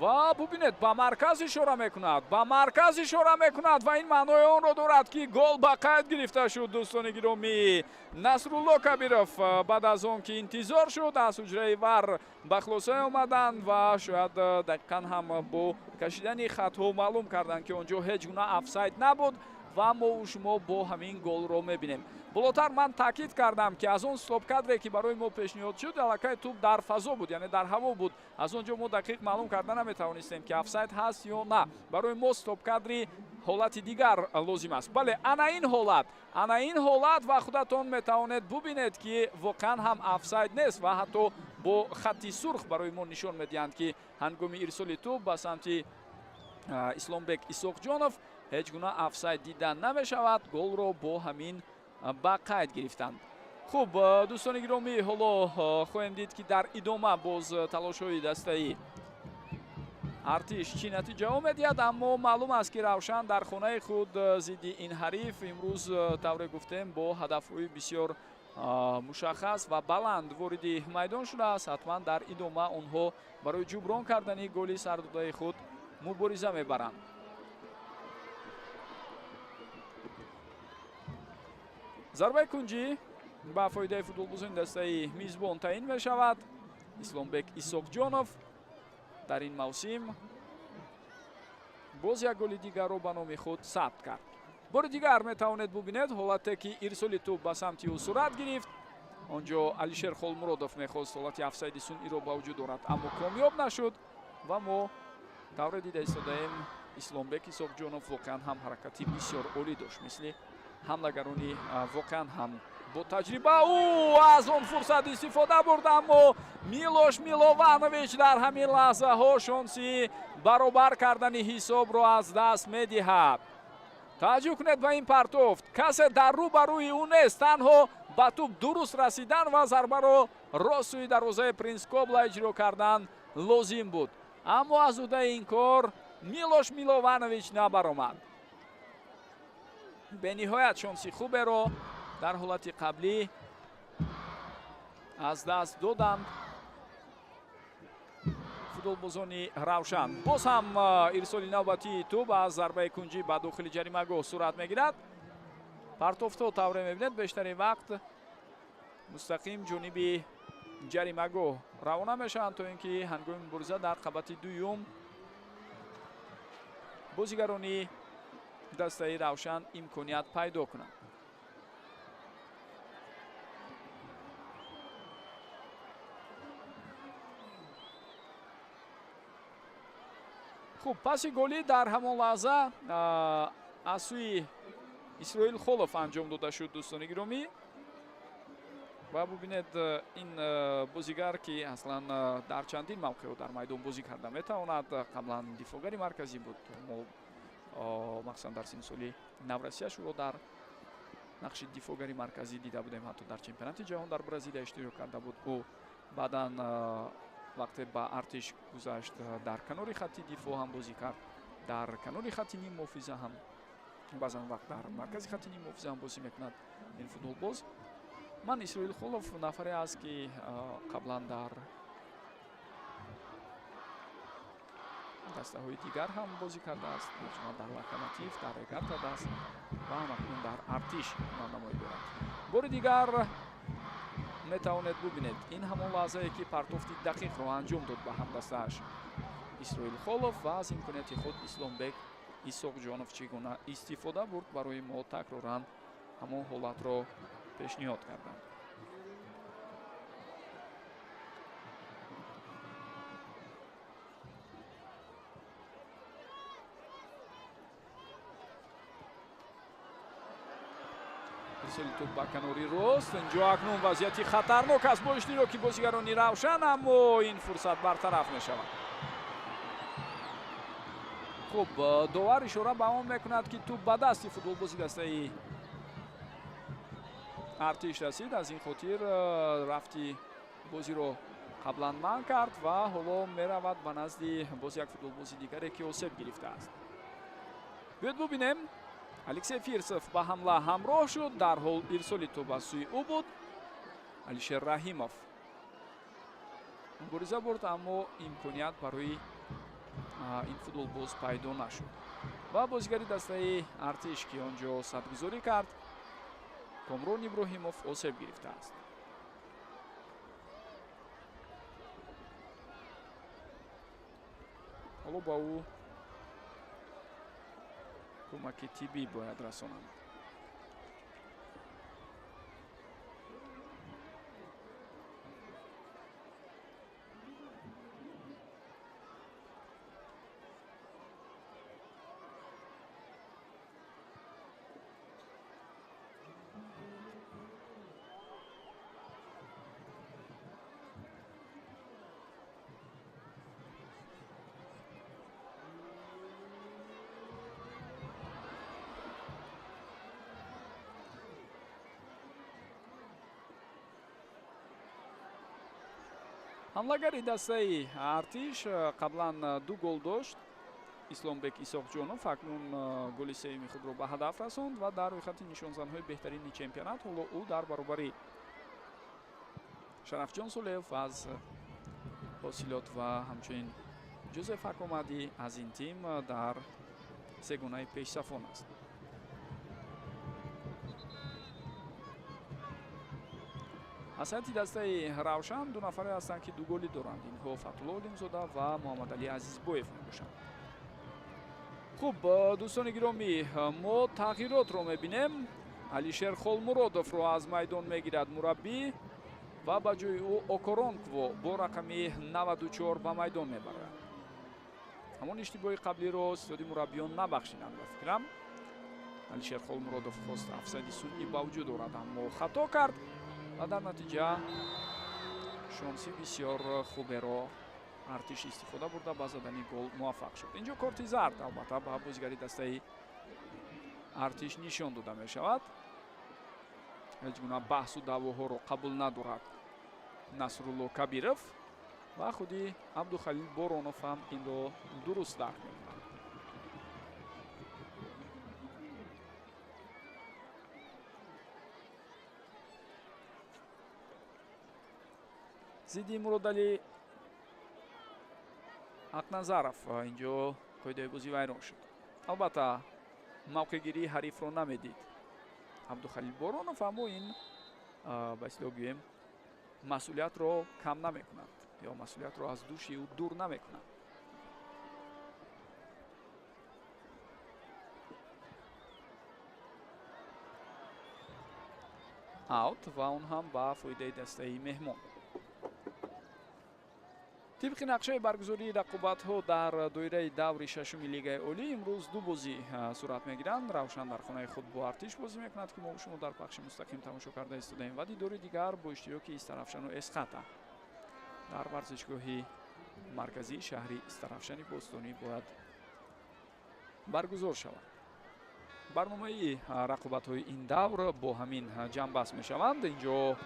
Ва бубинед, ба марказ ишора мекунад, ба марказ ишора мекунад ва ин маънои онро дорад, ки гол ба қайд гирифта шуд. Дӯстони гиромӣ, Насрулло Кабиров баъд аз он ки интизор шуд, аз ҳуҷраи ВАР ба хулосае омаданд ва шояд дақиқан ҳам бо кашидани хатҳо маълум карданд, ки он ҷо ҳеҷ гуна офсайд набуд ва мову шумо бо ҳамин голро мебинем. Болотар ман таъкид кардам, ки аз он стоп-кадре ки барои мо пешниҳод шуд, аллакай тӯб дар фазо буд, яъне дар ҳаво буд. Аз он ҷо мо дақиқ маълум карда наметавонистем, ки офсайд ҳаст ё на. Барои мо стоп-кадри ҳолати дигар лозим аст. Бале, ана ин ҳолат, ана ин ҳолат ва худатон метавонед бубинед, ки воқеан ҳам офсайд нест ва ҳатто бо хатти сурх барои мо нишон медиҳанд, ки ҳангоми ирсоли тӯб ба самти Исломбек Исоқҷонов ҳеҷ гуна офсайд дида намешавад. Голро бо ҳамин ба қайд гирифтанд. Хуб, дӯстони гиромӣ, ҳоло хоҳем дид, ки дар идома боз талошҳои дастаи Артиш чӣ натиҷаҳо медиҳад, аммо маълум аст, ки Равшан дар хонаи худ зидди ин ҳариф имрӯз, тавре гуфтем, бо ҳадафҳои бисёр мушаххас ва баланд вориди майдон шудааст. Ҳатман дар идома онҳо барои ҷуброн кардани голи сардодаи худ мубориза мебаранд. Зарбаи кунҷӣ ба фоидаи футболбозони дастаи мизбон таъин мешавад. Исломбек Исоқҷонов дар ин мавсим боз як голи дигарро ба номи худ сабт кард. Бори дигар метавонед бубинед ҳолате ки ирсоли тӯб ба самти ӯ сурат гирифт. Он ҷо Алишер Холмуродов мехост ҳолати офсайди сунъиро ба вуҷуд орад, аммо комёб нашуд ва мо тавре дида истодаем, Исломбек Исоқҷонов воқеан ҳам ҳаракати бисёр олӣ дошт, мисли ҳамлагарони воқеан ҳам бо таҷриба. Ӯ аз он фурсат истифода бурд, аммо Милош Милованович дар ҳамин лаҳзаҳо шонси баробар кардани ҳисобро аз даст медиҳад. Таваҷҷӯҳ кунед ба ин партофт. Касе дар рӯ ба рӯи ӯ нест, танҳо ба тӯб дуруст расидан ва зарбаро рост сӯи дарвозаи Принс Кобла иҷро кардан лозим буд, аммо аз уҳдаи ин кор Милош Милованович набаромад. Бениҳоят шонси хуберо дар ҳолати қаблӣ аз даст доданд футболбозони Равшан. Боз ҳам ирсоли навбатии тӯб аз зарбаи кунҷӣ ба дохили ҷаримагоҳ сурат мегирад. Партофтҳо, тавре мебинед, бештари вақт мустақим ҷониби ҷаримагоҳ равона мешаванд, то ин ки ҳангоми мубориза дар қабати дуюм бозигарони дастаи Равшан имконият пайдо кунанд. Хуб, паси голӣ дар ҳамон лаҳза аз сӯи Исроил Холов анҷом дода шуд, дӯстони гиромӣ. Ва бубинед, ин бозигар, ки аслан дар чандин мавқеъҳо дар майдон бозӣ карда метавонад, қаблан дифоъгари марказӣ буд. Мо махсусан дар синни соли наврасияш ӯро дар нақши дифоъгари марказӣ дида будем. Ҳатто дар чемпионати ҷаҳон дар Бразилия иштирок карда буд. Ӯ баъдан вақте ба Артиш гузашт, дар канори хатти дифоъ ҳам бозӣ кард, дар канори хатти ниммуҳофиза ҳам. Баъзан вақт дар маркази хатти ниммуҳофиза ҳам бозӣ мекунад ин футболбоз. Ман Исроил Холов нафаре аст, ки қаблан дар дастаҳои дигар ҳам бозӣ кардааст, ҷумла дар Локомотив, дар Регар-ТадАЗ ва ҳамакнун дар Артиш ҳунарнамоӣ дорад. Бори дигар метавонед бубинед, ин ҳамон лаҳзае, ки партофти дақиқро анҷом дод ба ҳамдастааш Исроил Холов ва аз имконияти худ Исломбек Исоқҷонов чӣ гуна истифода бурд, барои мо такроран ҳамон ҳолатро пешниҳод карданд. Ирсоли тӯб ба канори рост. Инҷо акнун вазъияти хатарнок аст бо иштироки бозигарони Равшан, аммо ин фурсат бартараф мешавад. Хуб, довар ишора ба он мекунад, ки тӯб ба дасти футболбози дастаи Артиш расид. Аз ин хотир рафти бозиро қаблан манъ кард ва ҳоло меравад ба назди боз як футболбози дигаре, ки осеб гирифтааст. Биёед бубинем. Алексей Фирсов ба ҳамла ҳамроҳ шуд, дарҳол ирсоли тӯб аз сӯи ӯ буд. Алишер Раҳимов мубориза бурд, аммо имконият барои ин футболбоз пайдо нашуд ва бозигари дастаи Артиш, ки он ҷо садгузорӣ кард, Комрон Иброҳимов осеб гирифтааст. Ҳоло ба ӯ кӯмаки тиббӣ бояд расонанд. Ҳамлагари дастаи Артиш қаблан 2 гол дошт. Исломбек Исоқҷонов акнун голи сеюми худро ба ҳадаф расонд ва дар рӯйхати нишонзанҳои беҳтарини чемпионат ҳоло ӯ дар баробари Шарафҷон Сулеев аз Ҳосилот ва ҳамчунин Ҷозеф Акомадӣ аз ин тим дар сегонаи пешсафон аст. Аз ҳайати дастаи Равшан 2 нафаре ҳастанд, ки 2 голӣ доранд. Инҳо Фатулло Олимзода ва Муҳаммадалӣ Азизбоев мебошанд. Хуб, дӯстони гиромӣ, мо тағйиротро мебинем. Алишер Холмуродовро аз майдон мегирад мураббӣ ва ба ҷои ӯ Окоронкво бо рақами 94 ба майдон мебарад. Ҳамон иштибоҳи қаблиро ситоди мураббиён набахшиданд, ба фикрам. Алишер Холмуродов хост афсайди сунъӣ ба вуҷуд орад, аммо хато кард ва дар натиҷа шонси бисёр хуберо Артиш истифода бурда ба задани гол муваффақ шуд. Инҷо корти зард албатта ба бозигари дастаи Артиш нишон дода мешавад. Ҳеҷ гуна баҳсу даъвоҳоро қабул надорад Насрулло Кабиров ва худи Абдухалил Боронов ҳам инро дуруст дарк мекунад. Зидди Муродалӣ Ҳақназаров инҷо қоидаи бозӣ вайрон шуд. Албатта мавқеъгирии ҳарифро намедид Абдухалил Боронов, аммо ин ба истилоҳ гӯем масъулиятро кам намекунад ё масъулиятро аз дӯши ӯ дур намекунад. Аут ва он ҳам ба фоидаи дастаи меҳмон. Тибқи нақшаи баргузории рақобатҳо дар доираи даври шашуми Лигаи Олӣ имрӯз 2 бозӣ сурат мегиранд. Равшан дар хонаи худ бо Артиш бозӣ мекунад, ки мо шумо дар пахши мустақим тамошо карда истодаем, ва дидори дигар бо иштироки Истаравшану Эсхата дар варзишгоҳи марказии шаҳри Истаравшани бостонӣ бояд баргузор шавад. Барномаи рақобатҳои ин давр бо ҳамин ҷамъбаст мешаванд. Инҷо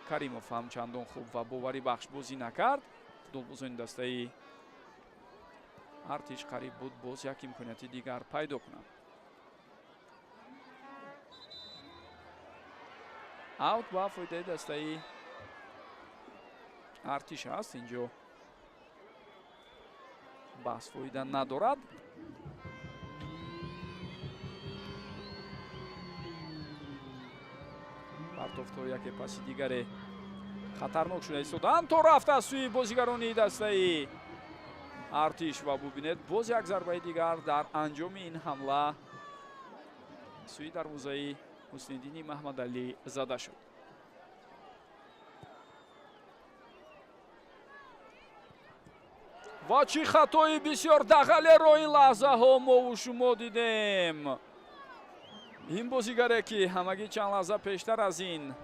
Каримов ҳам чандон хуб ва боварибахш бозӣ накард. Футболбозони дастаи Артиш қариб буд боз як имконияти дигар пайдо кунад. Аут ба фоидаи дастаи Артиш аст. Инҷо баҳс фоида надорад. Партофтҳо яке паси дигаре хатарнок шуда истодаанд, то рафт аз сӯи бозигарони дастаи Артиш ва бубинед, боз як зарбаи дигар дар анҷоми ин ҳамла сӯи дарвозаи Ҳусниддини Маҳмадалӣ зада шуд. Ва чӣ хатои бисёр дағалеро ин лаҳзаҳо мову шумо дидем. Ин бозигаре ки ҳамагӣ чанд лаҳза пештар аз ин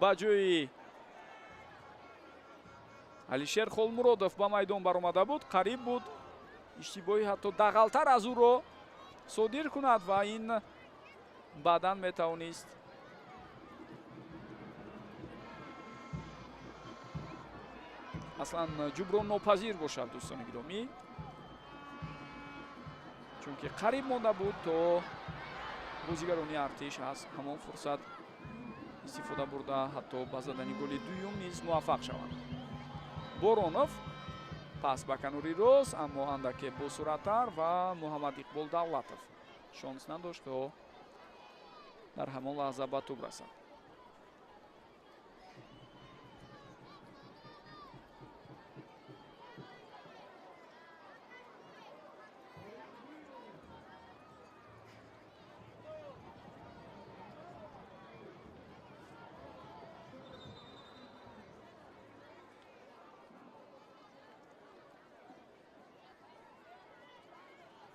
ба ҷои Алишер Холмуродов ба майдон баромада буд, қариб буд иштибоҳи ҳатто дағалтар аз ӯро содир кунад ва ин баъдан метавонист аслан ҷуброннопазир бошад, дӯстони гиромӣ, чунки қариб монда буд то бозигарони Артиш аз ҳамон фурсат истифода бурда ҳатто ба задани голи дуюм низ муваффақ шаванд. Боронов пас ба канори рост, аммо андаке босуръаттар ва Муҳаммад Иқбол Давлатов шонс надошт то дар ҳамон лаҳза ба тӯб расад.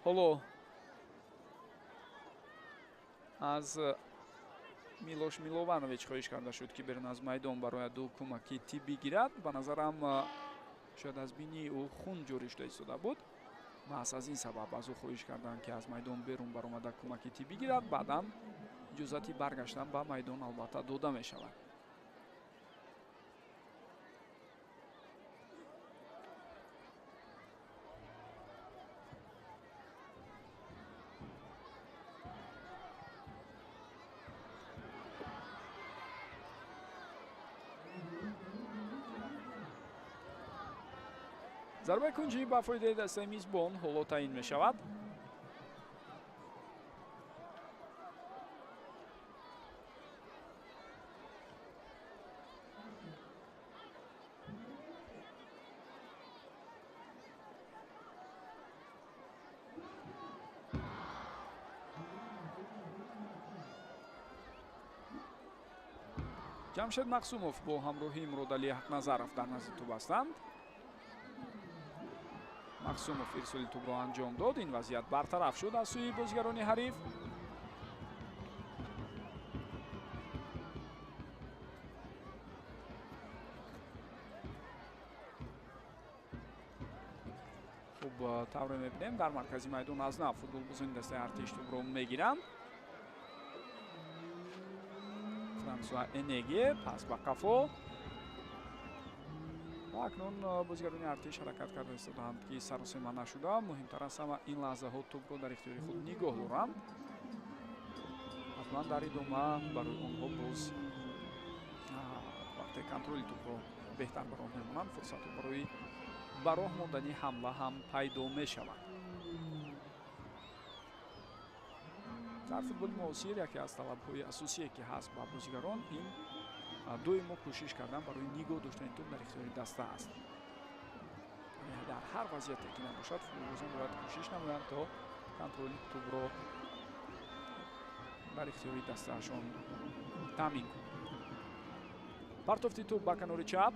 Ҳоло аз Милош Милованович хоҳиш карда шуд, ки берун аз майдон барояд ӯ кӯмаки тиббӣ гирад. Ба назарам, шояд аз бинии ӯ хун ҷорӣ шуда истода буд. Маҳз аз ин сабаб аз ӯ хоҳиш карданд, ки аз майдон берун баромада кӯмаки тиббӣ гирад. Баъдан иҷозати баргаштан ба майдон албатта дода мешавад. Зарбаи кунҷӣ ба фоидаи дастаи мизбон ҳоло таъин мешавад. Ҷамшед Мақсумов бо ҳамроҳии Муродалӣ Ҳақназаров дар назди тӯб ҳастанд. Мақсумов ирсоли тӯбро анҷом дод. Ин вазъият бартараф шуд аз сӯи бозигарони ҳариф. Хуб, тавре мебинем, дар маркази майдон аз нав футболбозони дастаи Артиш тӯбро мегиранд. Франсуа Энеге пас ба қафо. Ва акнун бозигарони Артиш ҳаракат карда истодаанд, ки саросема нашуда, муҳимтар аз ҳама ин лаҳзаҳо тӯбро дар ихтиёри худ нигоҳ доранд. Ҳатман дар идома барои онҳо боз вақте контроли тӯбро беҳтар ба роҳ мемонанд, фурсатҳо барои ба роҳ мондани ҳамла ҳам пайдо мешавад. Дар футболи муосир яке аз талабҳои асосие, ки ҳаст ба бозигарон, ин доимо кӯшиш кардан барои нигоҳ доштани тӯб дар ихтиёри даста аст. Дар ҳар вазъияте ки набошад, футболбозон бояд кӯшиш намоянд то контроли тӯбро дар ихтиёри дастаашон таъмин кунанд. Партофти тӯб ба канори чап.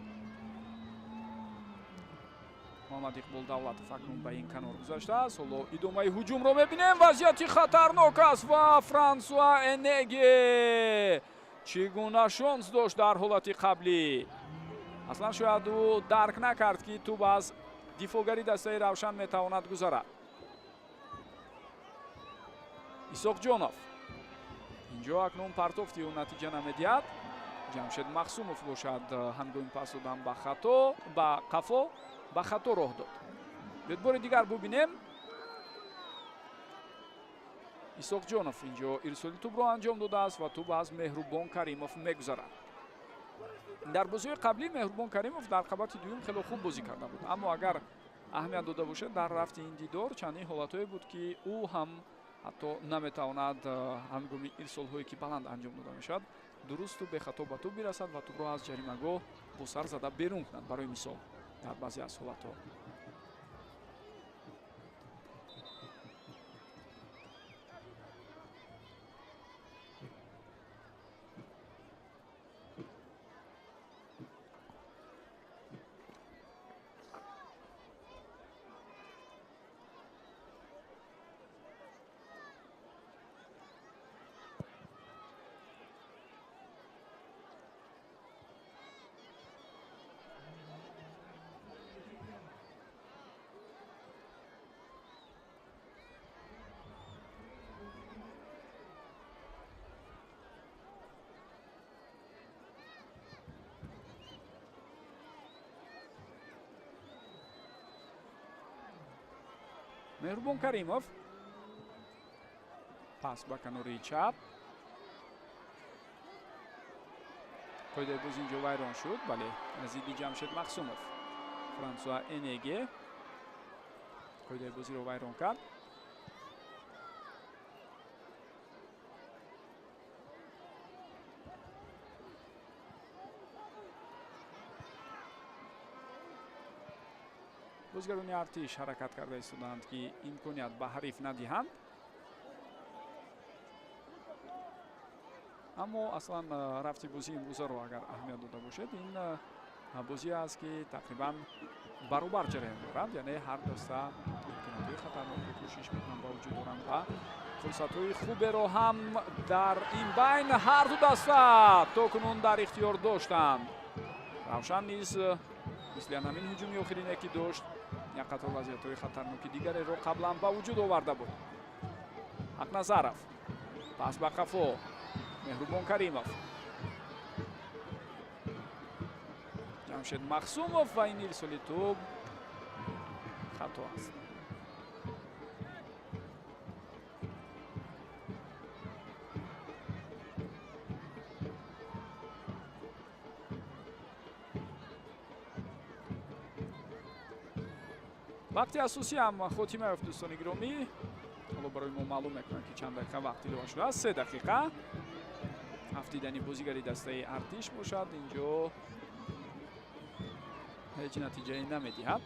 Муҳаммад Иқбол Давлатов акнун ба ин канор гузаштааст. Ҳоло идомаи ҳуҷумро мебинем. Вазъияти хатарнок аст ва Франсуа Энеге чӣ гуна шонс дошт дар ҳолати қаблӣ. Аслан шояд ӯ дарк накард, ки тӯб аз дифоъгари дастаи Равшан метавонад гузарад. Исоқҷонов инҷо акнун партофти ӯ натиҷа намедиҳад. Ҷамшед Мақсумов бошад, ҳангоми пас додан ба хато ба қафо ба хато роҳ дод. Биёед бори дигар бубинем. Исоқҷонов инҷо ирсоли тӯбро анҷом додааст ва тӯб аз Меҳрубон Каримов мегузарад. Дар бозиҳои қаблӣ Меҳрубон Каримов дар қабати дуюм хеле хуб бозӣ карда буд, аммо агар аҳамият дода бошад, дар рафти ин дидор чандин ҳолатҳое буд, ки ӯ ҳам ҳатто наметавонад ҳангоми ирсолҳое ки баланд анҷом дода мешавад дурусту бехато ба тӯб бирасад ва тӯбро аз ҷаримагоҳ бо сар зада берун кунад. Барои мисол, дар баъзе аз ҳолатҳо. Меҳрубон Каримов пас ба канори чап. Қоидаи боз инҷо вайрон шуд. Бале, зидди Ҷамшед Махсумов Франсуа Энеге қоидаи бозиро вайрон кард. Бозигарони Артиш ҳаракат карда истоданд, ки имконият ба ҳариф надиҳанд, аммо аслан рафти бозии имрӯзаро агар аҳамият дода бошед, ин бозӣ аст, ки тақрибан баробар ҷараён дорад, яъне ҳар даста имкониятҳои хатарнокро кӯшиш мекунанд ба вуҷуд оранд ва фурсатҳои хуберо ҳам дар ин байн ҳар ду даста то кунун дар ихтиёр доштанд. Равшан низ мисли ҳамин ҳуҷуми охирине, ки дошт, як қатор вазъиятҳои хатарноки дигареро қаблан ба вуҷуд оварда буд. Ҳақназаров пас ба қафо, Меҳрубон Каримов, Ҷамшед Махсумов ва ин ирсоли тӯб хато аст. Вақти асосӣ ҳам хотима ёфт, дӯстони гиромӣ. Ҳоло барои мо маълум мекунанд, ки чанд дақиқа вақт илова шудааст. 3 дақиқа. Афтидани бозигари дастаи Артиш бошад, инҷо ҳеҷ натиҷае намедиҳад.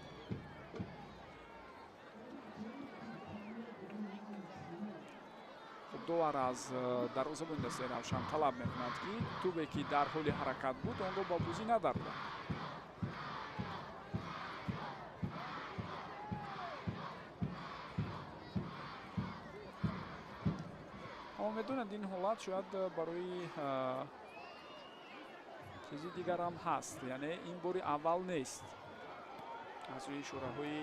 Хуб, довар аз дарвозабони дастаи Равшан талаб мекунад, ки тӯбе, ки дар ҳоли ҳаракат буд, онро ба бозӣ надарорад. Аммо медонанд, ин ҳолат шояд барои чизи дигарам ҳаст, яъне ин бори аввал нест. Аз рӯи ишораҳои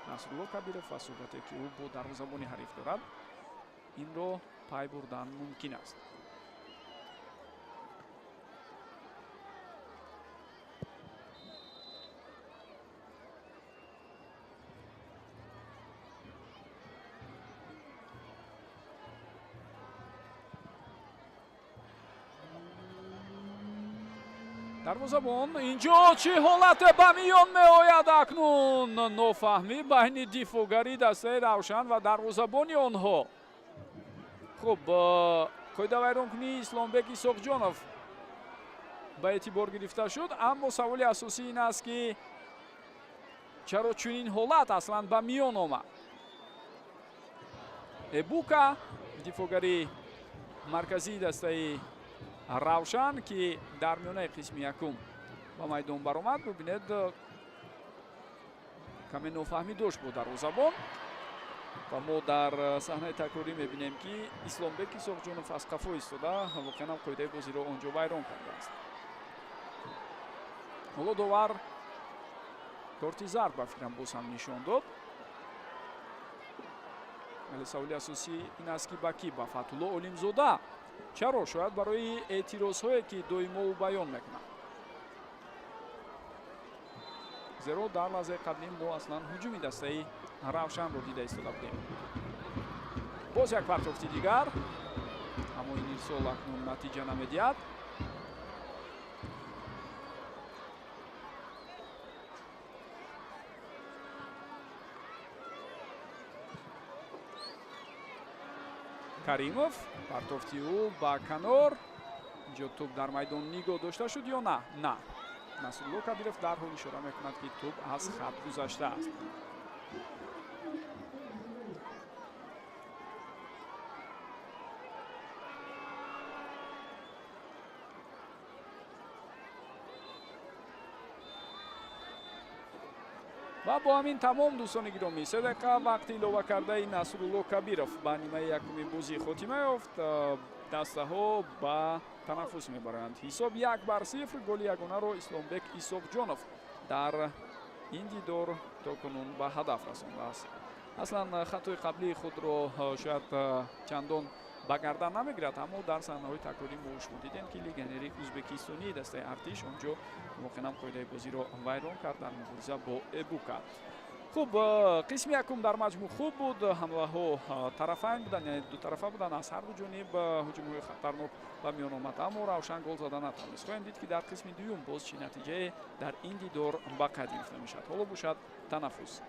Насрулло Кабиров ва суҳбате, ки ӯ бо дарвозабони ҳариф дорад, инро пай бурдан мумкин аст. Дарвозабон инҷо чӣ ҳолате ба миён меояд акнун? Нофаҳмӣ байни дифоъгари дастаи Равшан ва дарвозабони онҳо. Хуб, қоидавайронкунии Исломбек Исоқҷонов ба эътибор гирифта шуд, аммо саволи асосӣ ин аст, ки чаро чунин ҳолат аслан ба миён омад? Эбука, дифоъгари марказии дастаи Равшан, ки дар миёнаи қисми якум ба майдон баромад, бубинед, каме нофаҳмӣ дошт бо дарвозабон ва мо дар саҳнаи такрорӣ мебинем, ки Исломбек Исоқҷонов аз қафо истода воқеан ҳам қоидаи бозиро он ҷо вайрон кардааст. Ҳоло довар корти зард ба фикрам боз ҳам нишон дод. Вале саволи асосӣ ин аст, ки ба кӣ? Ба Фатҳулло Олимзода. Чаро? Шояд барои эътирозҳое, ки доимо ӯ баён мекунад. Зеро дар лаҳзаи қаблӣ мо аслан ҳуҷуми дастаи Равшанро дида истода будем. Боз як партофти дигар, аммо ин ирсол акнун натиҷа намедиҳад. Каримов, партофти ӯ ба канор. Инҷо тӯб дар майдон нигоҳ дошта шуд ё на? На. Насрулло Кабиров дарҳол ишора мекунад, ки тӯб аз хат гузаштааст. Ва бо ҳамин тамом, дӯстони гиромӣ, 3 дақиқа вақти илова кардаи Насрулло Кабиров ба нимаи якуми бозӣ хотима ёфт. Дастаҳо ба танаффус мебаранд. Ҳисоб 1-0. Голи ягонаро Исломбек Исоқҷонов дар ин дидор то кунун ба ҳадаф расондааст. Аслан хатои қаблии худро шояд чандон ба гардан намегирад, аммо дар саҳнаҳои такрорӣ мо шумо дидем, ки легионери ӯзбекистонии дастаи Артиш онҷо воқеан қоидаи бозиро вайрон кард дар мубориза бо Эбука. Хуб, қисми якум дар маҷмӯъ хуб буд. Ҳамлаҳо тарафайн буданд, яъне дутарафа буданд. Аз ҳар ду ҷониб ҳуҷумҳои хатарнок ба миён омад, аммо Равшан гол зада натавонист. Хоҳем дид, ки дар қисми дуюм боз чӣ натиҷае дар ин дидор ба қайд гирифта мешавад. Ҳоло бошад танаффус.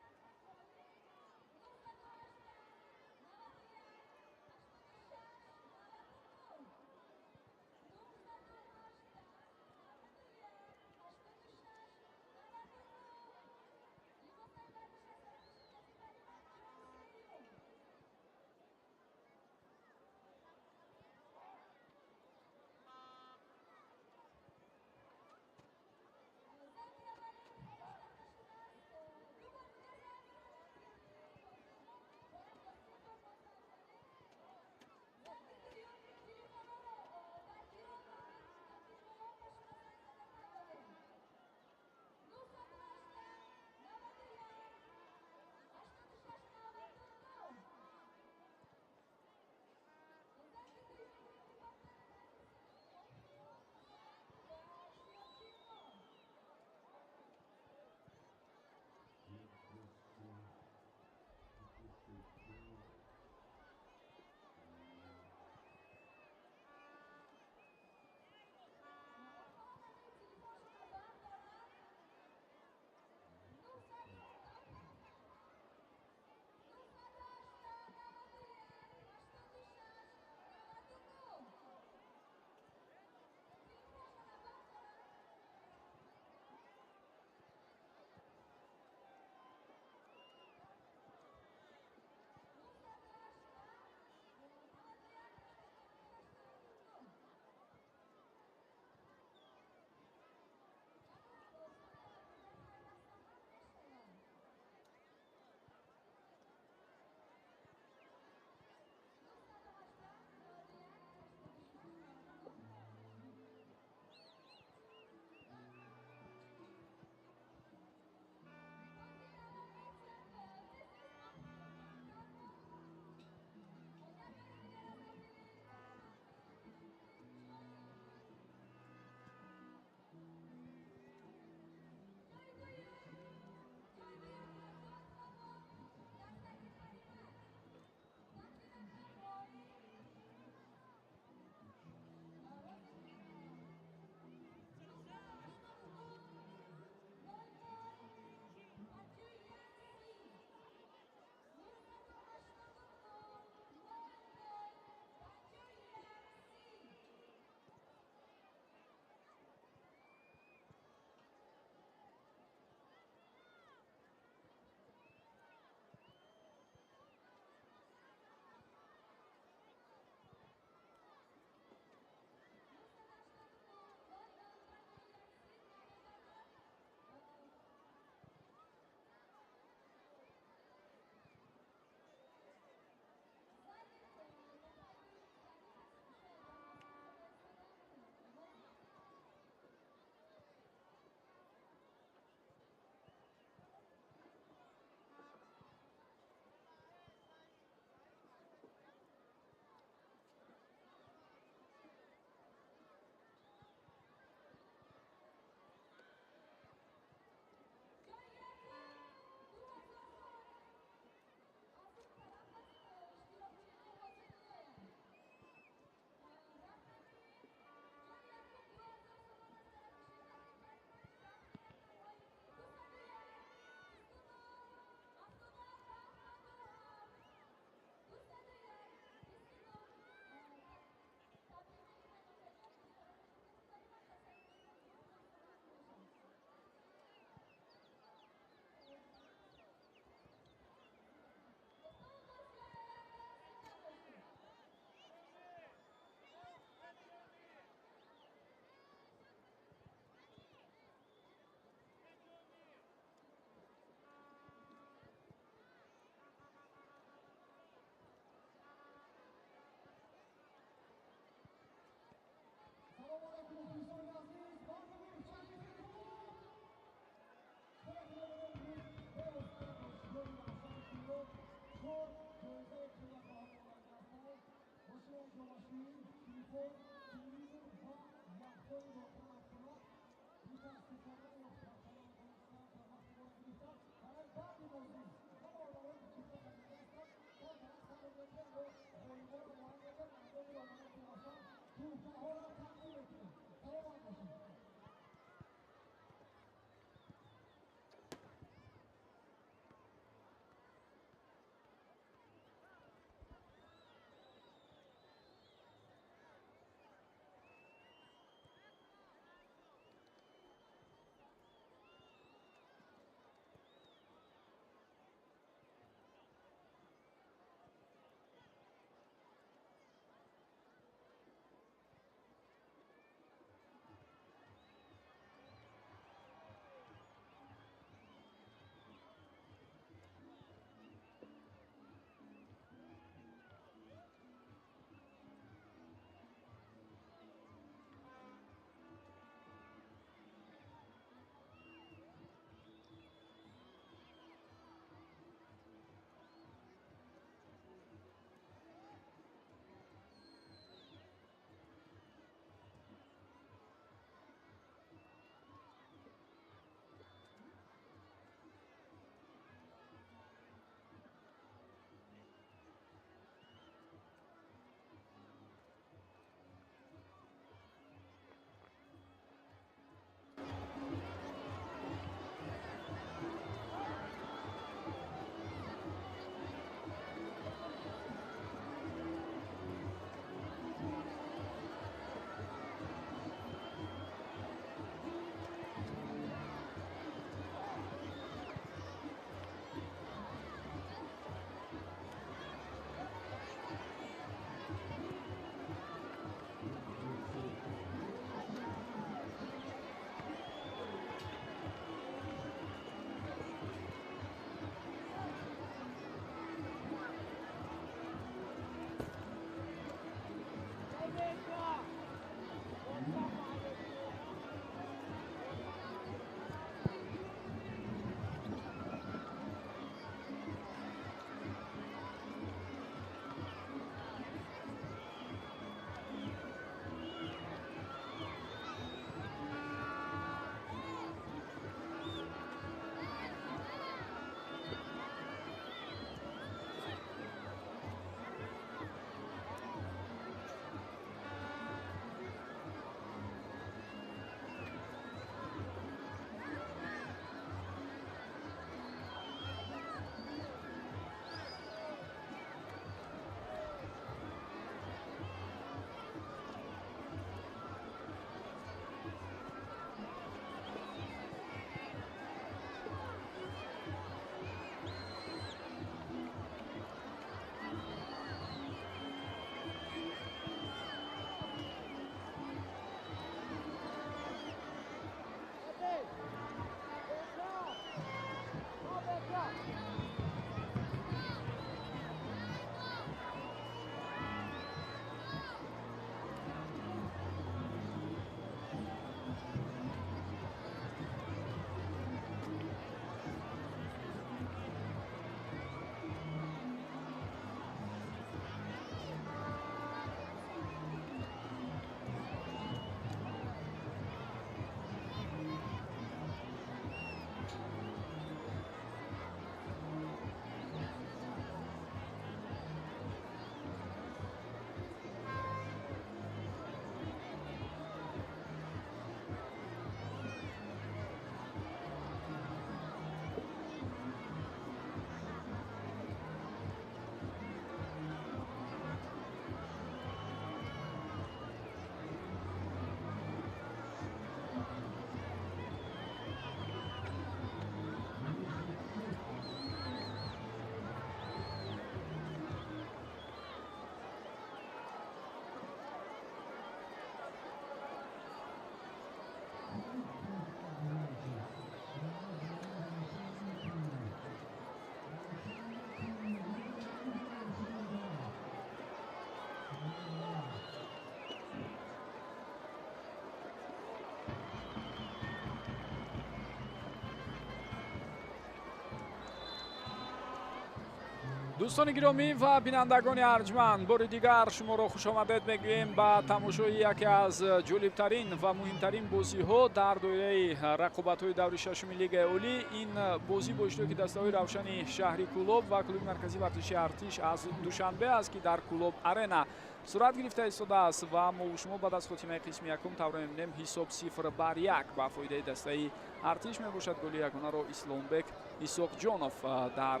Дӯстони гиромӣ ва бинандагони арҷманд, бори дигар шуморо хушомадед мегӯем ба тамошои яке аз ҷолибтарин ва муҳимтарин бозиҳо дар доираи рақобатҳои даври шашуми Лигаи Олӣ. Ин бозӣ бо иштироки дастаҳои Равшани шаҳри Кӯлоб ва клуби марказии варзиши Артиш аз Душанбе аст, ки дар Кӯлоб Арена сурат гирифта истодааст. Ва мо шумо баъд аз хотимаи қисми якум тавре мебинем, ҳисоб 0-1 ба фоидаи дастаи Артиш мебошад. Голи ягонаро Исломбек Исоқҷонов дар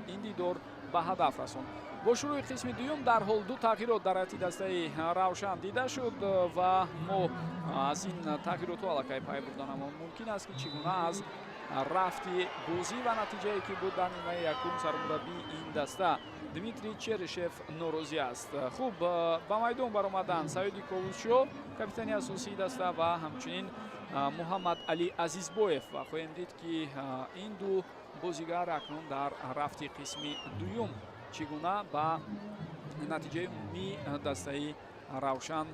ин дидор ба ҳадаф расонд. Бо шурӯи қисми дуюм дарҳол ду тағйирот дар ҳайати дастаи Равшан дида шуд ва мо аз ин тағйиротҳо аллакай пай бурданамон мумкин аст, ки чӣ гуна аз рафти бозӣ ва натиҷае, ки буд дар нимаи якум, сармураббии ин даста Дмитрий Черышев норозӣ аст. Хуб, ба майдон баромаданд Саёди Ковусшо, капитани асосии даста, ва ҳамчунин Муҳаммад Али Азизбоев, ва хоҳем дид, ки ин ду бозигар акнун дар рафти қисми дуюм чӣ гуна ба натиҷаи умумии дастаи Равшан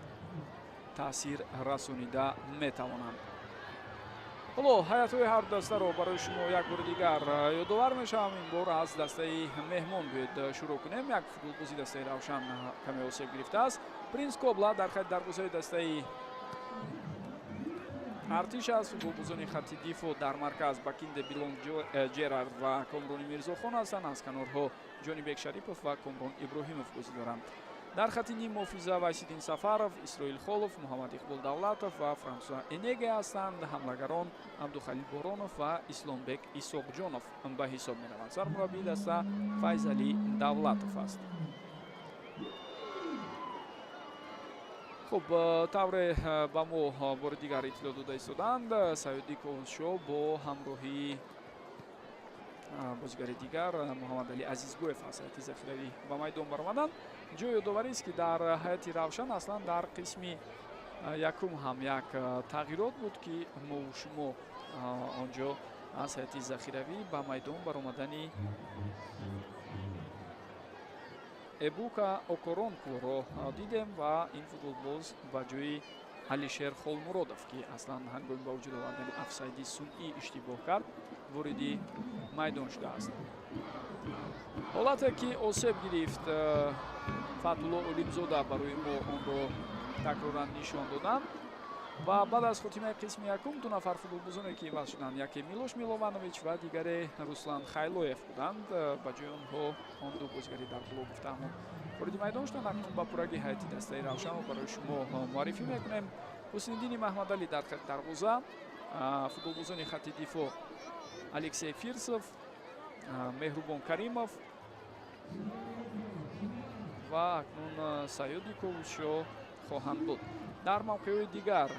таъсир расонида метавонанд. Ҳоло ҳайатҳои ҳар дастаро барои шумо як бори дигар ёдовар мешавам. Ин бор аз дастаи меҳмон биёед шурӯъ кунем. Як футболбози дастаи Равшан каме осеб гирифтааст. Принс Кобла дар хати дарвозаи дастаи Артиш аст. Футболбозони хати дифоъ дар марказ Бакинде Билонг Ҷерард ва Комрони Мирзохон ҳастанд. Аз канорҳо Ҷонибек Шарипов ва Комрон Иброҳимов бозӣ доранд. Дар хати ним муҳофиза Вайсиддин Сафаров, Исроил Холов, Муҳаммад Иқбол Давлатов ва Франсуа Энеге ҳастанд. Ҳамлагарон Абдухалил Боронов ва Исломбек Исоқҷонов ба ҳисоб мераванд. Сармураббии даста Файзалӣ Давлатов аст. Хуб, тавре ба мо бори дигар иттилоъ дода истоданд, Саёди Ковусшо бо ҳамроҳии бозигари дигар Муҳаммадалӣ Азизбоев аз ҳайати захиравӣ ба майдон баромаданд. Ҷои ёдоварист, ки дар ҳайати Равшан аслан дар қисми якум ҳам як тағйирот буд, ки мову шумо он ҷо аз ҳайати захиравӣ ба майдон баромадани Эбука Окоронкуро дидем ва ин футболбоз ба ҷои Алишер Холмуродов, ки аслан ҳангоми ба вуҷуд овардани офсайди сунъӣ иштибоҳ кард, вориди майдон шудааст. Ҳолате ки осеб гирифт Фатулло Олимзода, барои мо онро такроран нишон доданд. Ва баъд аз хотимаи қисми якум ду нафар футболбозоне, ки иваз шуданд, яке Милош Милованович ва дигаре Руслан Хайлоев буданд. Ба ҷои онҳо он ду бозигари дар боло гуфтаамон вориди майдон шуданд. Акнун ба пурраги ҳайати дастаи Равшанро барои шумо муаррифӣ мекунем. Ҳусниддини Маҳмадалӣ дар хати дарвоза, футболбозони хати дифоъ Алексей Фирсов, Меҳрубон Каримов ва акнун Саёди Ковусшо хоҳанд буд. Дар мавқеъҳои дигар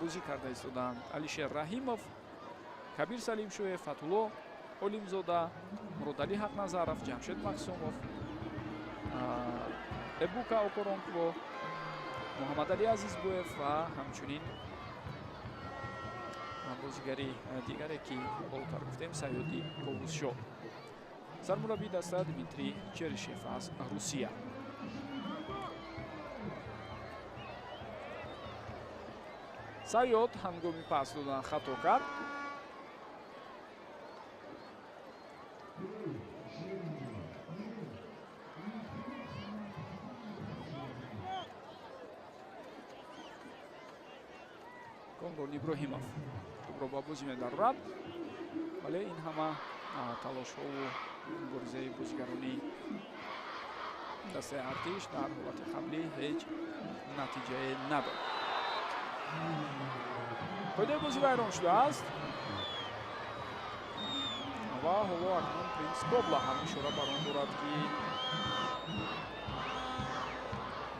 бозӣ карда истоданд Алишер Раҳимов, Кабир Салимшоев, Фатулло Олимзода, Муродалӣ Ҳақназаров, Ҷамшед Мақсумов, Эбука Окоронкво, Муҳаммадалӣ Азизбоев ва ҳамчунин бозигари дигаре, ки болотар гуфтем, Саёди Ковусшо. Сармураббии даста Дмитрий Черышев аз Русия. Саёд ҳангоми пас додан хато кард. Комрон Иброҳимов тӯбро ба бозӣ медарорад, вале ин ҳама талошҳову муборизаи бозигарони дастаи Артиш дар ҳолати қаблӣ ҳеҷ натиҷае надод. Қоидаи бозӣ вайрон шудааст ва ҳоло акнун Принс Кобла ҳам ишора бар он дорад, ки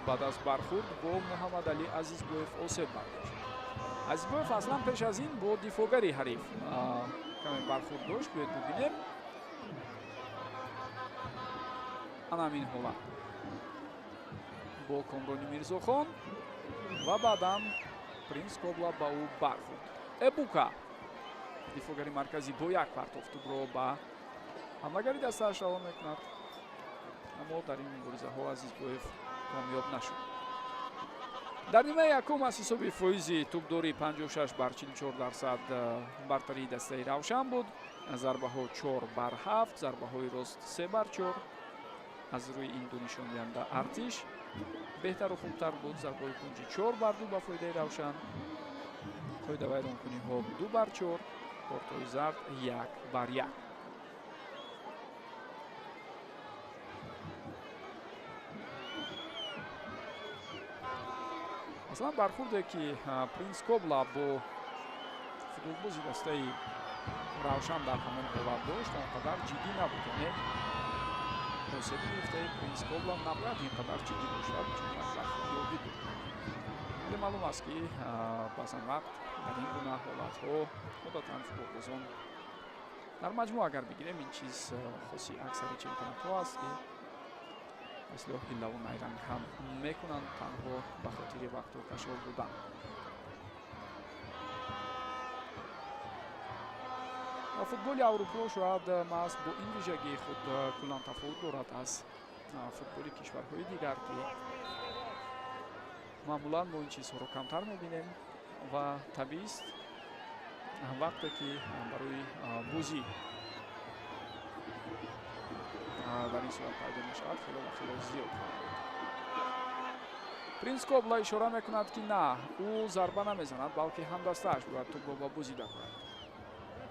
баъд аз бархурд бо Муҳаммадалӣ Азизбоев осеб бардошт. Азизбоев аслан пеш аз ин бо дифоъгари ҳариф каме бархурд дошт. Биёед бубинем ана ҳамин ҳолат бо Комрони Мирзохон ва баъдан Принс Кобла ба ӯ бархӯрд. Эбука, дифоъгари марказӣ, бо як партоф тӯбро ба ҳамлагари дастааш равон мекунад, аммо дар ин муборизаҳо Азизбоев комёб нашуд. Дар нимаи якум аз ҳисоби фоизи тӯбдорӣ 56 бар 44% бартарии дастаи Равшан буд. Зарбаҳо 4 бар 7, зарбаҳои рост 3 бар 4. Аз рӯи ин ду нишондиҳанда Артиш беҳтару хубтар буд. Зарбаҳои кунҷи 4-2 ба фоидаи Равшан, қоидавайронкуниҳо 2-4, кортҳои зард 1-1. Масалан, бархурде ки Принс Кобла бо футболбози дастаи Равшан дар ҳамон ҳолат дошт, он қадар ҷиддӣ набуд. Яъне осеби гирифтаи Принс Кобла набояд ин қадар ҷиддӣ бошад, чун як бархурди оддӣ буд. Вале маълум аст, ки баъзан вақт дар ин гуна ҳолатҳо одатан футболбозон дар маҷмӯъ агар бигирем, ин чиз хоси аксари чемпионатҳо аст, ки мисло ҳиллаву найранг ҳам мекунанд танҳо ба хотири вақту кашол будан. Ва футболи Аврупо шояд маҳз бо ин вижагии худ куллан тафовут дорад аз футболи кишварҳои дигар, ки маъмулан мо ин чизҳоро камтар мебинем ва табиист, вақте ки барои бозӣ дар ин сурат пайдо мешавад, хело ва хело зиёд хоҳад буд. Принс Кобла ишора мекунад, ки на, ӯ зарба намезанад, балки ҳамдастааш бояд тӯбро ба бозӣ дарорад.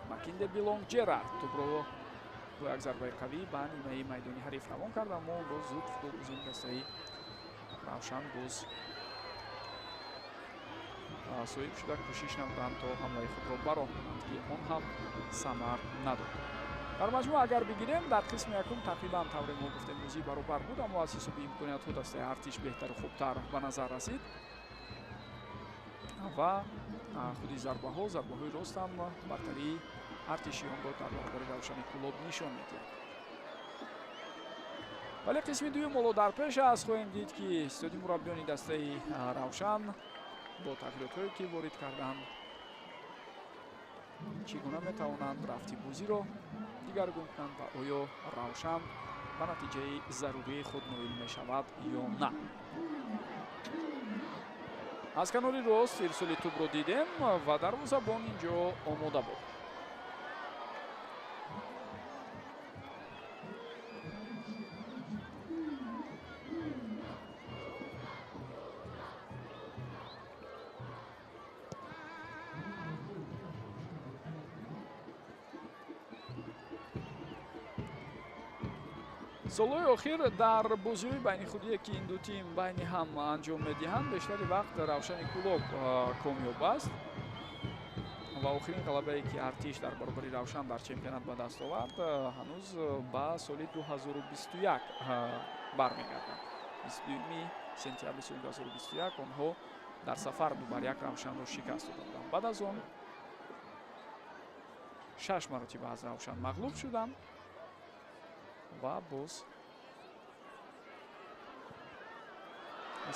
Макинде Билонг Ҷерард тӯбро бо як зарбаи қавӣ ба нимаи майдони ҳариф равон кард, аммо онро зуд футболбозони дастаи Равшан боз соҳиб шуда кӯшиш намуданд, то ҳамлаи худро бароҳ монанд, ки он ҳам самар надод. Дар маҷмӯъ агар бигирем, дар қисми якум тақрибан тавре мо гуфтем бозӣ баробар буд, аммо аз ҳисоби имкониятҳо дастаи Артиш беҳтару хубтар ба назар расид ва худи зарбаҳо, зарбаҳои рост ҳам бартарии артишиёнро дар баробари Равшани Кӯлоб нишон медиҳад. Вале қисми дуюм ҳоло дар пеш аст. Хоҳем дид, ки истоди мураббиёни дастаи Равшан бо тағйиротҳое ки ворид карданд чӣ гуна метавонанд рафти бозиро дигаргун кунанд ва оё Равшан ба натиҷаи зарурии худ ноил мешавад ё на. Аз канори рост ирсоли тӯбро дидем ва дарвозабон инҷо омода буд. Солҳои охир дар бозиҳои байни худие, ки ин ду тим байни ҳам анҷом медиҳанд, бештари вақт Равшани Кӯлоб комёб аст ва охирин ғалабае, ки Артиш дар баробари Равшан дар чемпионат ба даст овард, ҳанӯз ба соли 2021 бармегардад. 22 сентябри соли 2021 онҳо дар сафар 2-1 Равшанро шикаст дода буданд. Баъд аз он 6 маротиба аз Равшан мағлуб шуданд ва боз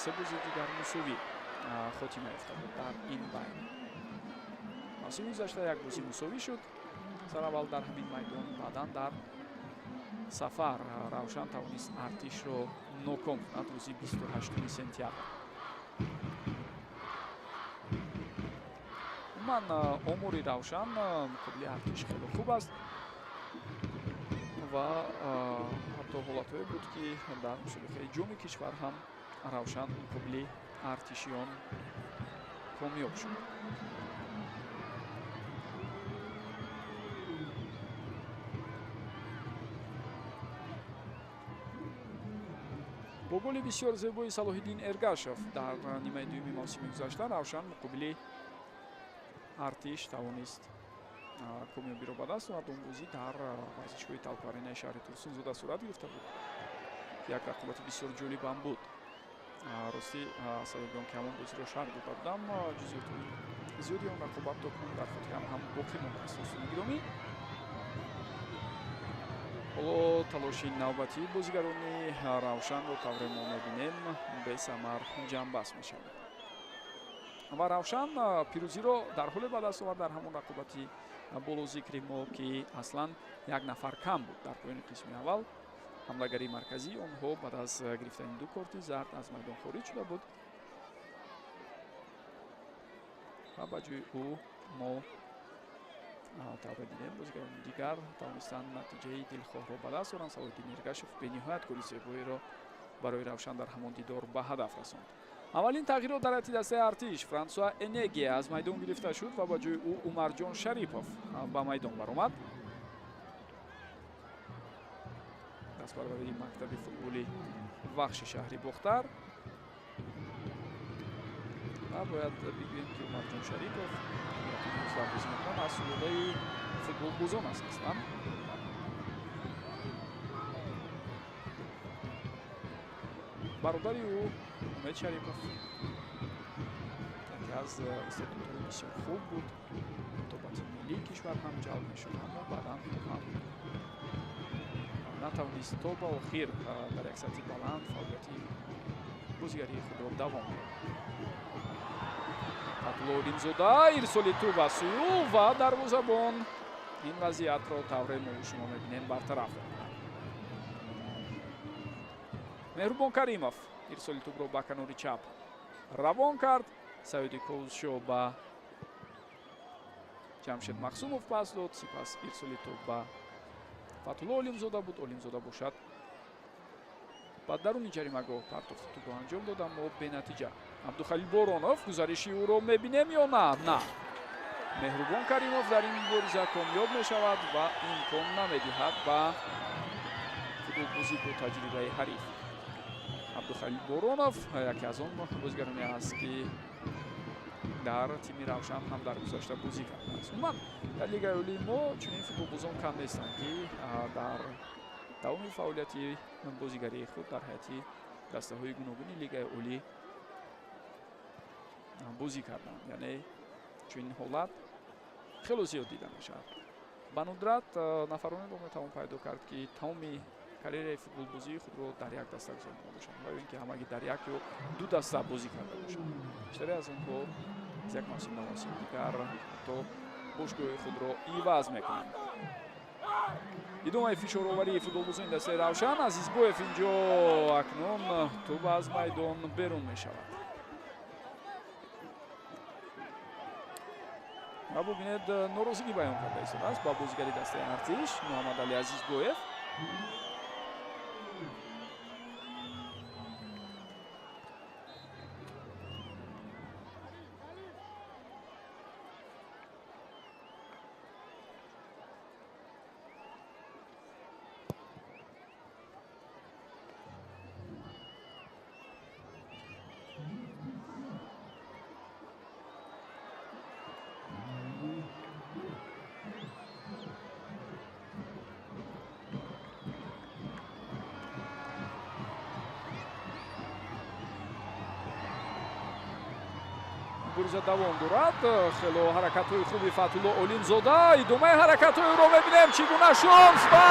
се бози дигар мусовӣ хотима ёфта буд. Дар ин байн мавсими гузашта як бозӣ мусовӣ шуд, сараввал дар ҳамин майдон, баъдан дар сафар Равшан тавонист Артишро ноком кунад рӯзи 28 сентябр. Умуман омори Равшан муқобили Артиш хеле хуб аст ва ҳатто ҳолатҳое буд, ки дар мусобиқаи ҷоми кишвар ҳам Равшан муқобили артишиён комёб шуд. Бо голи бисёр зебои Салоҳиддин Эргашев дар нимаи дуюми мавсими гузашта Равшан муқобили Артиш тавонист комёбиро ба даст овард. Он бозӣ дар варзишгоҳи Талко-Аренаи шаҳри Турсунзода сурат гирифта буд, ки як рақобати бисёр ҷолибам буд. Ростӣ сабаби он ки ҳамон бозиро шарҳ дода будам, ҷузъиётҳои зиёди он рақобат то кунун дар хотирам ҳам боқӣ мондааст. Дӯстони гиромӣ, ҳоло талоши навбатии бозигарони Равшанро тавре мо мебинем бесамар ҷамъбаст мешавад ва Равшан пирӯзиро дар ҳоле ба даст овард дар ҳамон рақобати болозикри мо, ки аслан як нафар кам буд. Дар поёни қисми аввал ҳамлагарии марказии онҳо баъд аз гирифтани ду корти зард аз майдон хориҷ шуда буд ва ба ҷои ӯ мо Тавре дидем, бозигарони дигар тавонистанд натиҷаи дилхоҳро ба даст оранд. Салоҳиддин Эргашев бениҳоят голи зебоеро барои Равшан дар ҳамон дидор ба ҳадаф расонд. Аввалин тағйирот дар ҳайати дастаи Артиш: Франсуа Энеге аз майдон гирифта шуд ва ба ҷои ӯ Умарҷон Шарипов ба майдон баромад. Дастпарварии мактаби футболи Вахши шаҳри Бохтар. Ва бояд бигӯем, ки Умарҷон Шарипов дар бозӣ мекунад, аз сулолаи футболбозон аст аслан. Бародари ӯ Умед Шарипов яке аз истеъдодҳои бисёр хуб буд, то ба тими миллии кишвар ҳам ҷалб мешуд, аммо баъдан ҳам натавонист то ба охир дар як сатҳи баланд фаъолияти бозигарии худро давом диҳад. Фатулло Олимзода, ирсоли тӯб аз сӯи ӯ ва дарвозабон ин вазъиятро тавре мо шумо мебинем бартараф мекунад. Меҳрубон Каримов ирсоли тӯбро ба канори чап равон кард. Саёди Ковузшо ба Ҷамшед Махсумов пас дод. Сипас ирсоли тӯб ба Фатулло Олимзода буд. Олимзода бошад ба даруни ҷаримагоҳ партофти тӯбро анҷом дод, аммо бенатиҷа. Абдухалил Боронов, гузариши ӯро мебинем ё на? На. Меҳрубон Каримов дар ин мубориза комёб мешавад ва имкон намедиҳад ба футболбозӣ бо таҷрибаи ҳариф. Абдухалил Боронов яке аз он бозигароне аст, ки дар тими Равшан ҳам дар гузашта бозӣ кардааст. Умуман, дар Лигаи Олии мо чунин футболбозон кам нестанд, ки дар давоми фаъолияти бозигарии худ дар ҳайати дастаҳои гуногуни Лигаи Олӣ бозӣ карданд. Яъне чунин ҳолат хело зиёд дида мешавад. Ба нудрат нафаронеро метавон пайдо кард, ки тамоми карьераи футболбозии худро дар як даста гузаронида бошанд ва ё ин ки ҳамагӣ дар як ё ду даста бозӣ карда бошанд. Бештаре аз онҳо аз як мавсим ба мавсими дигар ҳатто бошгоҳи худро иваз мекунанд. Идомаи фишороварии футболбозони дастаи Равшан. Азизбоев инҷо, акнун тӯб аз майдон берун мешавад. Ва бубинед, норозигӣ баён карда истодааст ба бозигари дастаи Артиш Муҳаммадали Азизбоев. Мубориза давом дорад. Хело ҳаракатҳои хуби Фатулло Олимзода. Идомаи ҳаракатҳои ӯро мебинем. Чӣ гуна шонс ва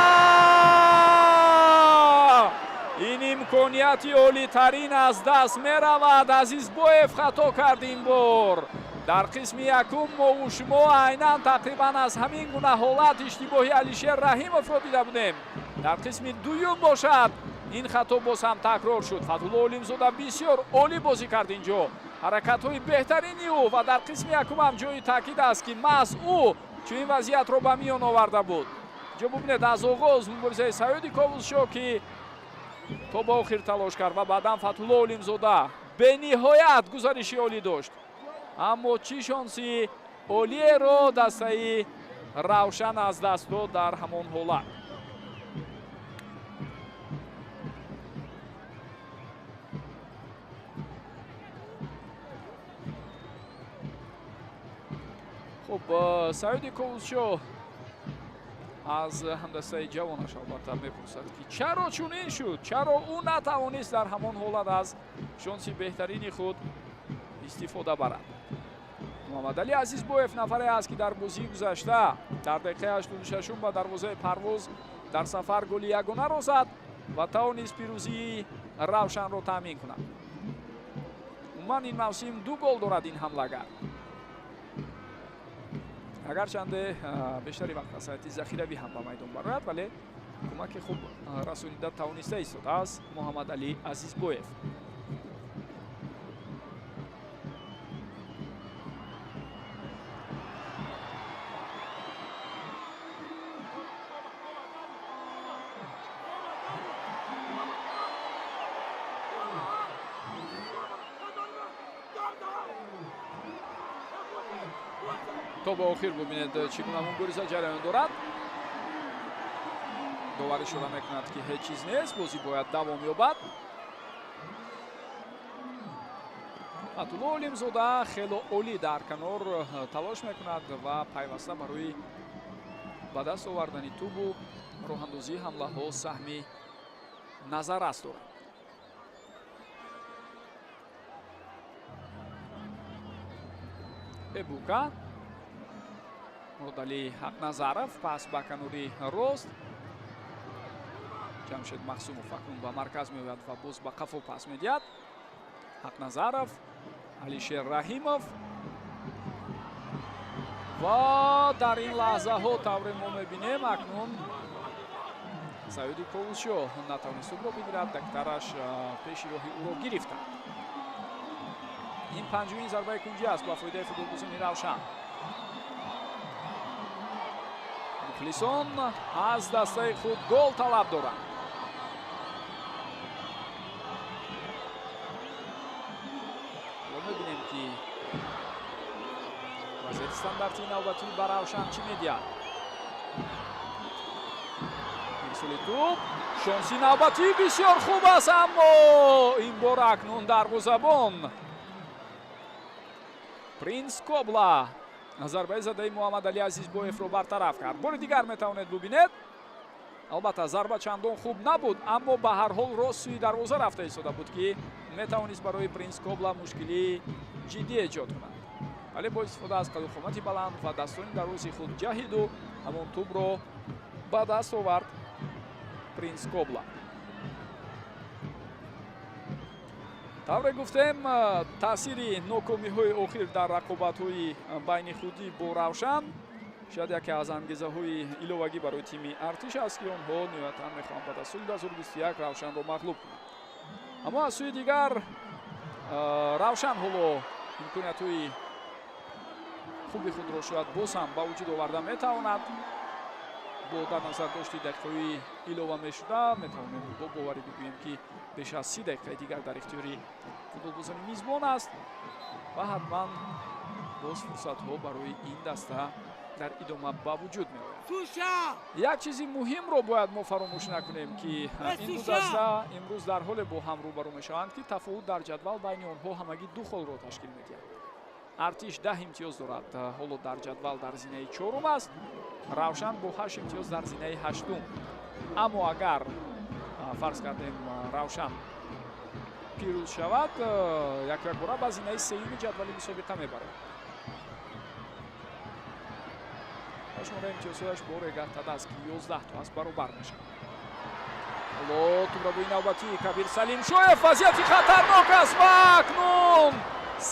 ин имконияти олитарин аз даст меравад. Азизбоев хато кард ин бор. Дар қисми якум мову шумо айнан тақрибан аз ҳамин гуна ҳолат иштибоҳи Алишер Раҳимовро дида будем. Дар қисми дуюм бошад ин хато боз ҳам такрор шуд. Фатулло Олимзода бисёр олӣ бозӣ кард инҷо. Ҳаракатҳои беҳтарини ӯ ва дар қисми якум ҳам ҷои таъкид аст, ки маҳз ӯ чунин вазъиятро ба миён оварда буд. Инҷо бубинед, аз оғоз муборизаи Саёди Ковузшо, ки то ба охир талош кард, ва баъдан Фатулло Олимзода бениҳоят гузариши олӣ дошт. Аммо чӣ шонси олиеро дастаи Равшан аз даст дод дар ҳамон ҳолат. Хуб, Саёди Ковузшо аз ҳамдастаи ҷавонаш албатта мепурсад, ки чаро чунин шуд, чаро ӯ натавонист дар ҳамон ҳолат аз шонси беҳтарини худ истифода барад. Муҳаммадалӣ Азизбоев нафаре аст, ки дар бозии гузашта дар дақиқаи 86 ба дарвозаи Парвоз дар сафар голи ягонаро зад ва тавонист пирӯзии Равшанро таъмин кунад. Умуман, ин мавсим ду гол дорад ин ҳамлагар. Агарчанде бештари вақт аз ҳайати захиравӣ ҳам ба майдон барояд, вале кӯмаки хуб расонида тавониста истодааст Муҳаммадалӣ Азизбоев. То ба охир бубинед, чӣ гуна мубориза ҷараён дорад. Довар ишора мекунад, ки ҳеҷ чиз нест, бозӣ бояд давом ёбад. Фатулло Олимзода хело олӣ дар канор талош мекунад ва пайваста барои ба даст овардани тӯбу роҳандозии ҳамлаҳо саҳми назаррас дорад. Эбука, Муродалӣ Ҳақназаров, пас ба канори рост. Ҷамшед Махсумов акнун ба марказ меояд ва боз ба қафо пас медиҳад. Ҳақназаров, Алишер Раҳимов ва дар ин лаҳзаҳо тавре мо мебинем, акнун Саиди Ковусшоҳ натавонист тӯбро бигирад, дактараш пеши роҳи ӯро гирифтанд. Ин панҷумин зарбаи кунҷӣ аст ба фоидаи футболбозони Равшан. Мухлисон аз дастаи худ гол талаб доранд. Ҳоло мебинем, ки вазъияти стандартии навбатӣ ба Равшан чӣ медиҳад. Ирсоли тӯб, шонси навбатӣ бисёр хуб аст, аммо ин бор акнун дарвозабон Принс Кобла зарбаи задаи Муҳаммадалӣ Азизбоевро бартараф кард. Бори дигар метавонед бубинед. Албатта, зарба чандон хуб набуд, аммо ба ҳар ҳол рост сӯи дарвоза рафта истода буд, ки метавонист барои Принс Кобла мушкилии ҷиддӣ эҷод кунад. Вале бо истифода аз қадуқомати баланд ва дастони дарози худ ҷаҳиду ҳамон тӯбро ба даст овард Принс Кобла. Тавре гуфтем, таъсири нокомиҳои охир дар рақобатҳои байни худӣ бо Равшан шояд яке аз ангезаҳои иловагӣ барои тими Артиш аст, ки онҳо ниҳоятан мехоҳанд баъд аз соли 2021 Равшанро мағлуб кунанд. Аммо аз сӯи дигар Равшан ҳоло имкониятҳои хуби худро шояд боз ҳам ба вуҷуд оварда метавонад. Бо дар назар дошти дақиқаҳои илова мешуда, метавонем бо боварӣ бигӯем, ки беш аз 30 дақиқаи дигар дар ихтиёри футболбозони мизбон аст ва ҳатман боз фурсатҳо барои ин даста дар идома ба вуҷуд меояд. Як чизи муҳимро бояд мо фаромӯш накунем, ки ин ду даста имрӯз дар ҳоле бо ҳам рӯбарӯ мешаванд, ки тафовут дар ҷадвал байни онҳо ҳамагӣ 2 холро ташкил медиҳад. Артиш 10 имтиёз дорад, ҳоло дар ҷадвал дар зинаи чорум аст. Равшан бо 8 имтиёз дар зинаи ҳаштум. Аммо агар фарз кардем Равшан пирӯз шавад, якбора ба зинаи сеюми ҷадвали мусобиқа мебарад. Шумораи имтиёзҳояш бо Регар-ТадАЗ, ки 11 то аст, баробар мешавад. Ҳоло тӯбрабӯи навбатӣ Кабир Салимшоев, вазъияти хатарнок аст ва акнун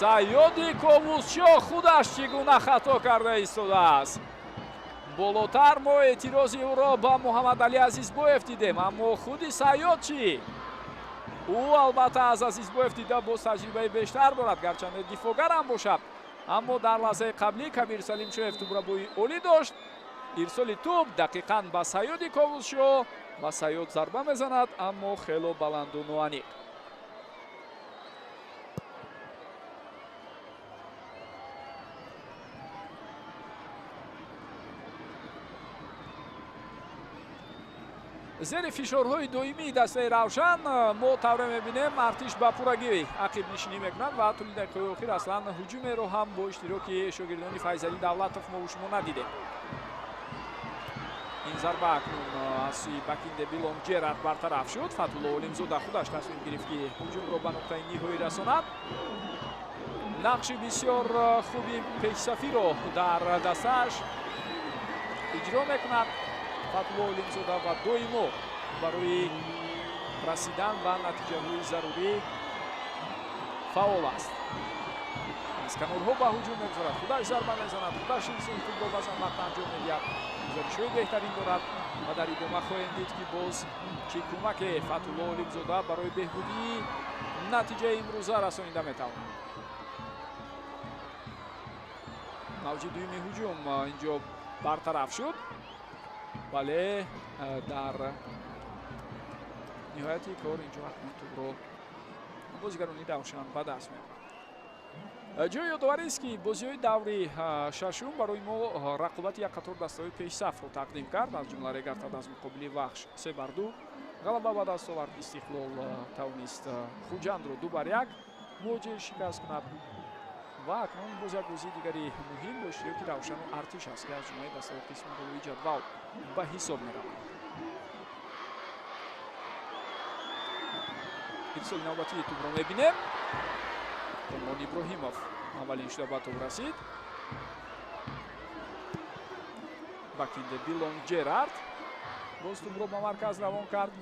Саёди Ковусшоҳ худаш чӣ гуна хато карда истодааст. Болотар мо эътирози ӯро ба Муҳаммадалӣ Азизбоев дидем, аммо худи Саёд чӣ? Ӯ албатта аз Азизбоев дида боз таҷрибаи бештар дорад, гарчанде дифоъгар ҳам бошад. Аммо дар лаҳзаи қаблӣ Кабир Салимшоев тӯбрабӯи олӣ дошт. Ирсоли тӯб дақиқан ба Саёди Ковусшоҳ ва Саёд зарба мезанад, аммо хело баланду ноаниқ. Зери фишорҳои доимии дастаи Равшан мо тавре мебинем, Артиш ба пуррагӣ ақибнишинӣ мекунад ва тӯли дақиқаҳои охир аслан ҳуҷумеро ҳам бо иштироки шогирдони Файзалӣ Давлатов мо шумо надидем. Ин зарба акнун аз сӯи Бакинде Билонг Ҷерард бартараф шуд. Фатулло Олимзода худаш тасмим гирифт, ки ҳуҷумро ба нуқтаи ниҳоӣ расонад. Нақши бисёр хуби пешсафиро дар дастааш иҷро мекунад Фатулло Олимзода ва доимо барои расидан ба натиҷаҳои зарурӣ фаъол аст. Аз канорҳо ба ҳуҷум мегузорад, худаш зарба мезанад, худаш инсон тӯбро баъзан вақт анҷом медиҳад. Гузоришҳои беҳтарин дорад ва дар идома хоҳем дид, ки боз чӣ кӯмаке Фатулло Олимзода барои беҳбудии натиҷаи имрӯза расонида метавонад. Мавҷи дуюми ҳуҷум инҷо бартараф шуд, вале дар ниҳояти кор инҷо акнун тӯбро бозигарони Равшан ба даст меоранд. Ҷои ёдоварист, ки бозиҳои даври шашум барои мо рақобати як қатор дастаҳои пешсафро тақдим кард, аз ҷумла Регар аз муқобили Вахш 3-2 ғалаба ба даст овард. Истиқлол тавонист Хуҷандро 2-1 муҳоҷир шикаст кунад ва акнун боз як бозии дигари муҳим бо иштироки Равшану Артиш аст, ки аз ҷумлаи дастаҳои қисми болои ҷадвал ба ҳисоб мераванд. Ирсоли навбатии тӯбро мебинем. Комрон Иброҳимов аввалин шуда ба тӯб расид. Бакинде Билонг Ҷерард боз тӯбро ба марказ равон кард.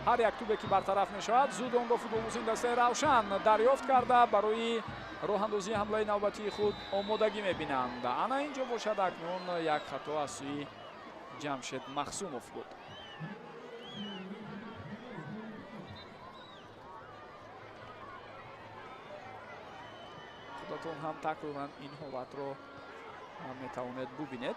Ҳар як тӯбе ки бартараф мешавад, зуд онро футболбозони дастаи Равшан дарёфт карда, барои роҳандозии ҳамлаи навбатии худ омодагӣ мебинанд. Ана ин ҷо бошад, акнун як хато аз сӯи Ҷамшед Махсумов буд. Худатон ҳам такроран ин ҳолатро метавонед бубинед.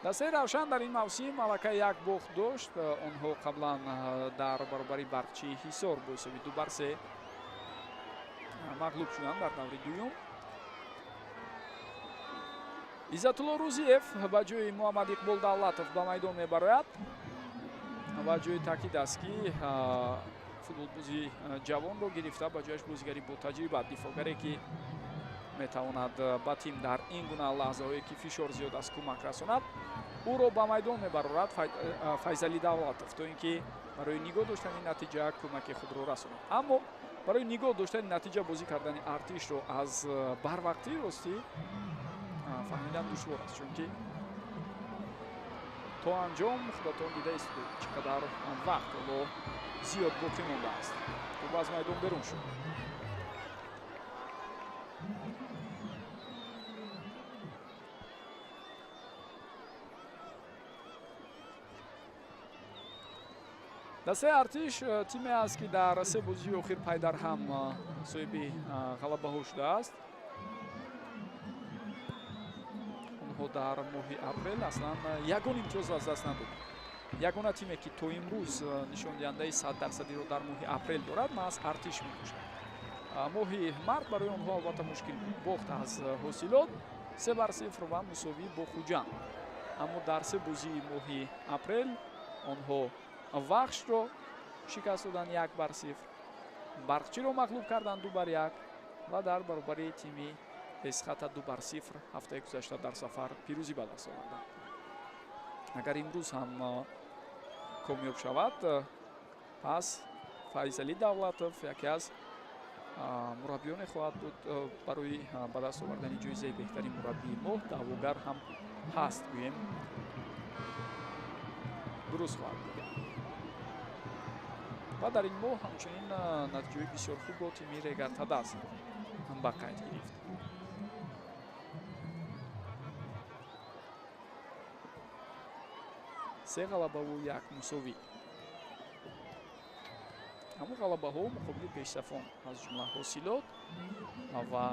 Дастаи Равшан дар ин мавсим аллакай як бохт дошт. Онҳо қаблан дар баробари Барқчии Ҳисор бо ҳисоби 2-3 мағлуб шуданд дар даври дуюм. Иззатулло Рӯзиев ба ҷои Муҳаммад Иқбол Давлатов ба майдон мебарояд ва ҷои таъкид аст, ки футболбози ҷавонро гирифта, ба ҷояш бозигари ботаҷриба, дифоъгаре, ки метавонад ба тим дар ин гуна лаҳзаҳое, ки фишор зиёд аст, кӯмак расонад, ӯро ба майдон мебарорад Файзалӣ Давлатов, то ин ки барои нигоҳ доштани натиҷа кӯмаки худро расонад. Аммо барои нигоҳ доштани натиҷа бозӣ кардани Артишро аз барвақтӣ ростӣ фаҳмидан душвор аст, чунки то анҷом худатон дида истед, чӣ қадар вақт ҳоло зиёд боқӣ мондааст. Тӯб аз майдон берун шуд. Дастаи Артиш тиме аст, ки дар се бозии охир пайдарҳам соҳиби ғалабаҳо шудааст. Онҳо дар моҳи апрел аслан ягон имтиёз аз даст надоданд. Ягона тиме, ки то имрӯз нишондиҳандаи 100%-иро дар моҳи апрел дорад, маҳз Артиш мебошад. Моҳи март барои онҳо албатта мушкил буд. Бохт аз Ҳосилот 3-0 ва мусовӣ бо Хуҷанд. Аммо дар се бозии моҳи апрел онҳо Вахшро шикаст доданд 1-0, Барқчиро мағлуб карданд 2-1 ва дар баробари тими Эсхата 2-0 ҳафтаи гузашта дар сафар пирӯзӣ ба даст оварданд. Агар имрӯз ҳам комёб шавад, пас Файзалӣ Давлатов яке аз мураббиёне хоҳад буд барои ба даст овардани ҷоизаи беҳтарин мураббии моҳ. Даъвогар ҳам ҳаст, гӯем дуруст хоҳад буд. Ва дар ин моҳ ҳамчунин натиҷаи бисёр хубро тими Регар Тадаз ба қайд гирифт. Се ғалабаву як мусовӣ. Ҳамон ғалабаҳо муқобили пешсафон, аз ҷумла Ҳосилот ва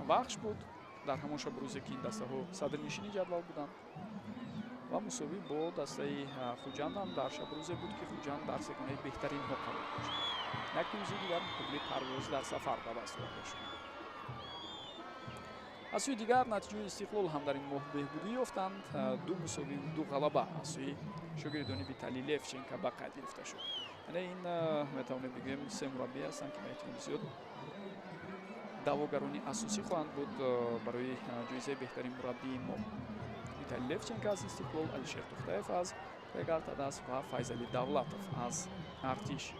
Вахш буд. Дар ҳамон шабу рӯзе, ки ин дастаҳо садрнишини ҷадвал буданд, ва мусовӣ бо дастаи Хуҷанд ҳам дар шабу рӯзе буд, ки Хуҷанд дар сегонаи беҳтаринҳо қарор дошт. Як пирӯзии дигар муқобили Парвоз дар сафар ба даст оварда шуд. Аз сӯи дигар натиҷаи Истиқлол ҳам дар ин моҳ беҳбудӣ ёфтанд. 2 мусовиву 2 ғалаба аз сӯи шогирдони Виталий Левченко ба қайд гирифта шуд. Яъне ин метавонем бигӯем, се мураббӣ ҳастанд, ки ба эҳтимоли зиёд даъвогарони асосӣ хоҳанд буд барои ҷоизаи беҳтарин мураббии моҳ. Виталий Левченко аз Истиқлол, Алишер Тухтаев аз Регар Тадаз ва Файзалӣ Давлатов аз Артиш.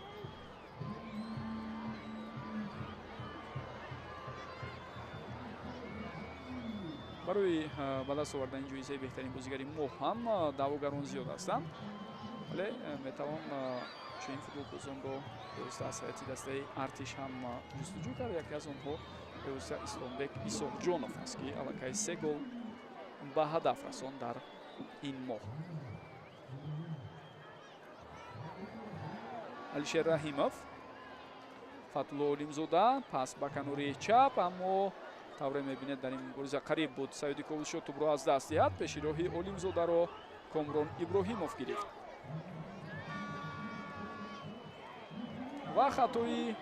Барои ба даст овардани ҷоизаи беҳтарин бозигари моҳ ҳам даъвогарон зиёд ҳастанд, вале метавон чунин футболбозонро бевосита аз ҳайати дастаи Артиш ҳам ҷустуҷӯ кард. Яке аз онҳо бевосита Исломбек Исоқҷонов аст, ки аллакай 3 гол ба ҳадаф расон дар ин моҳ. Алишер Раҳимов, Фатулло Олимзода пас ба канори чап, аммо Тавре мебинед, дар ин мубориза қариб буд Саёди Ковусшо тӯбро аз даст диҳад. Пеши роҳи Олимзодаро Комрон Иброҳимов гирифт. Ва хатои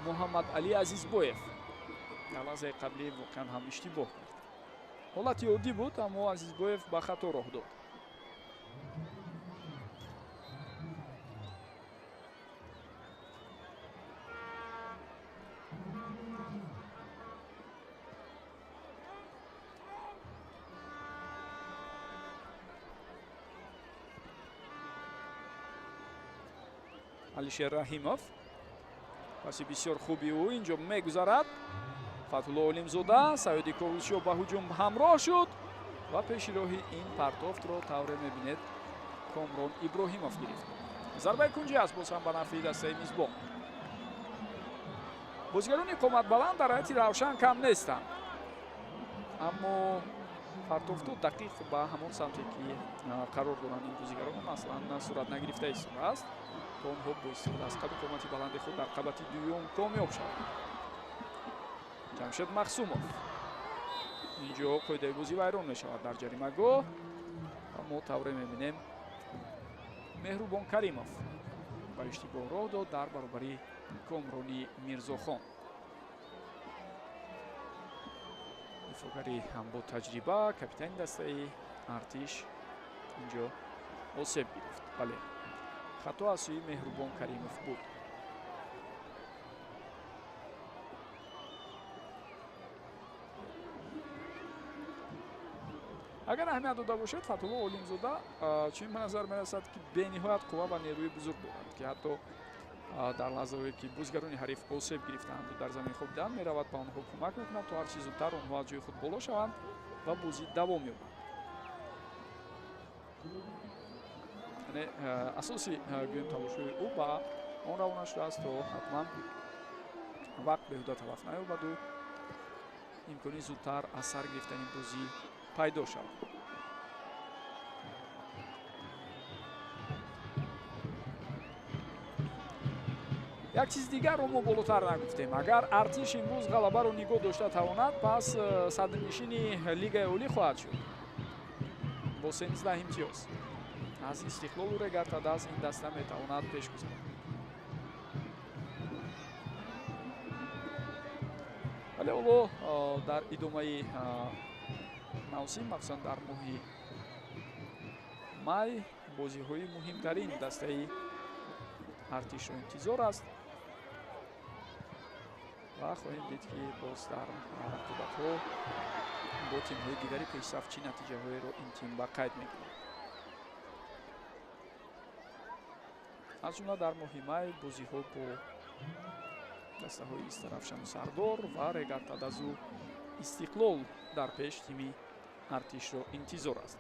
Муҳаммад Али Азизбоев дар лаҳзаи қаблӣ воқеан ҳам иштибоҳ кард. Ҳолати оддӣ буд, аммо Азизбоев ба хато роҳ дод. Алишер Раҳимов паси бисёр хуби ӯ инҷо мегузарад. Фатҳулло Олимзода, Саёди Ковусшо ба ҳуҷум ҳамроҳ шуд ва пеши роҳи ин партофтро тавре мебинед Комрон Иброҳимов гирифт. Зарбаи кунҷӣ аст боз ҳам ба нафъи дастаи мизбон. Бозигарони қоматбаланд дар ҳайати Равшан кам нестанд, аммо партофту дақиқ ба ҳамон самте ки қарор доранд ин бозигарон аслан сурат нагирифта истодааст, то онҳо бо истифода аз қаду қомати баланди худ дар қабати дуюм комёб шаванд. Ҷамшед Махсумов, инҷо қоидаи бозӣ вайрон мешавад дар ҷаримагоҳ ва мо тавре мебинем Меҳрубон Каримов ба иштибоҳ роҳ дод дар баробари Комрони Мирзохон. Дифоъгари ҳам бо таҷриба, капитани дастаи Артиш инҷо осеб гирифт. Бале, хато аз сӯи Меҳрубон Каримов буд. Агар аҳамият дода бошед, Фатҳулло Олимзода чунин ба назар мерасад, ки бениҳоят қувва ва нерӯи бузург дорад, ки ҳатто дар лаҳзаҳое ки бозигарони ҳариф осеб гирифтаанд дар замин хобидаанд, меравад ба онҳо кӯмак мекунад, то ҳарчи зудтар онҳо аз ҷои худ боло шаванд ва бозӣ давом ёбад. Яъне асоси гӯем талошҳои ӯ ба он равона шудааст, то ҳатман вақт беҳуда талаф наёбаду имкони зудтар аз сар гирифтани бозӣ пайдо шавад. Як чиз дигарро мо болотар нагуфтем. Агар Артиш имрӯз ғалабаро нигоҳ дошта тавонад, пас садрнишини Лигаи Олӣ хоҳад шуд бо 13 имтиёз. Аз Истиқлолу Регар-ТадАЗ ин даста метавонад пеш гузарад. Вале ҳоло дар идомаи мавсим, махсусан дар моҳи май, бозиҳои муҳимтарин дастаи Артишро интизор аст ва хоҳем дид, ки боз дар рақобатҳо бо тимҳои дигари пешсаф чӣ натиҷаҳоеро ин тим ба қайд мегирад. Аз ҷумла дар моҳи май бозиҳо бо дастаҳои Истаравшану Сардор ва Регар-ТадАЗу Истиқлол дар пеш тими Артишро интизор аст.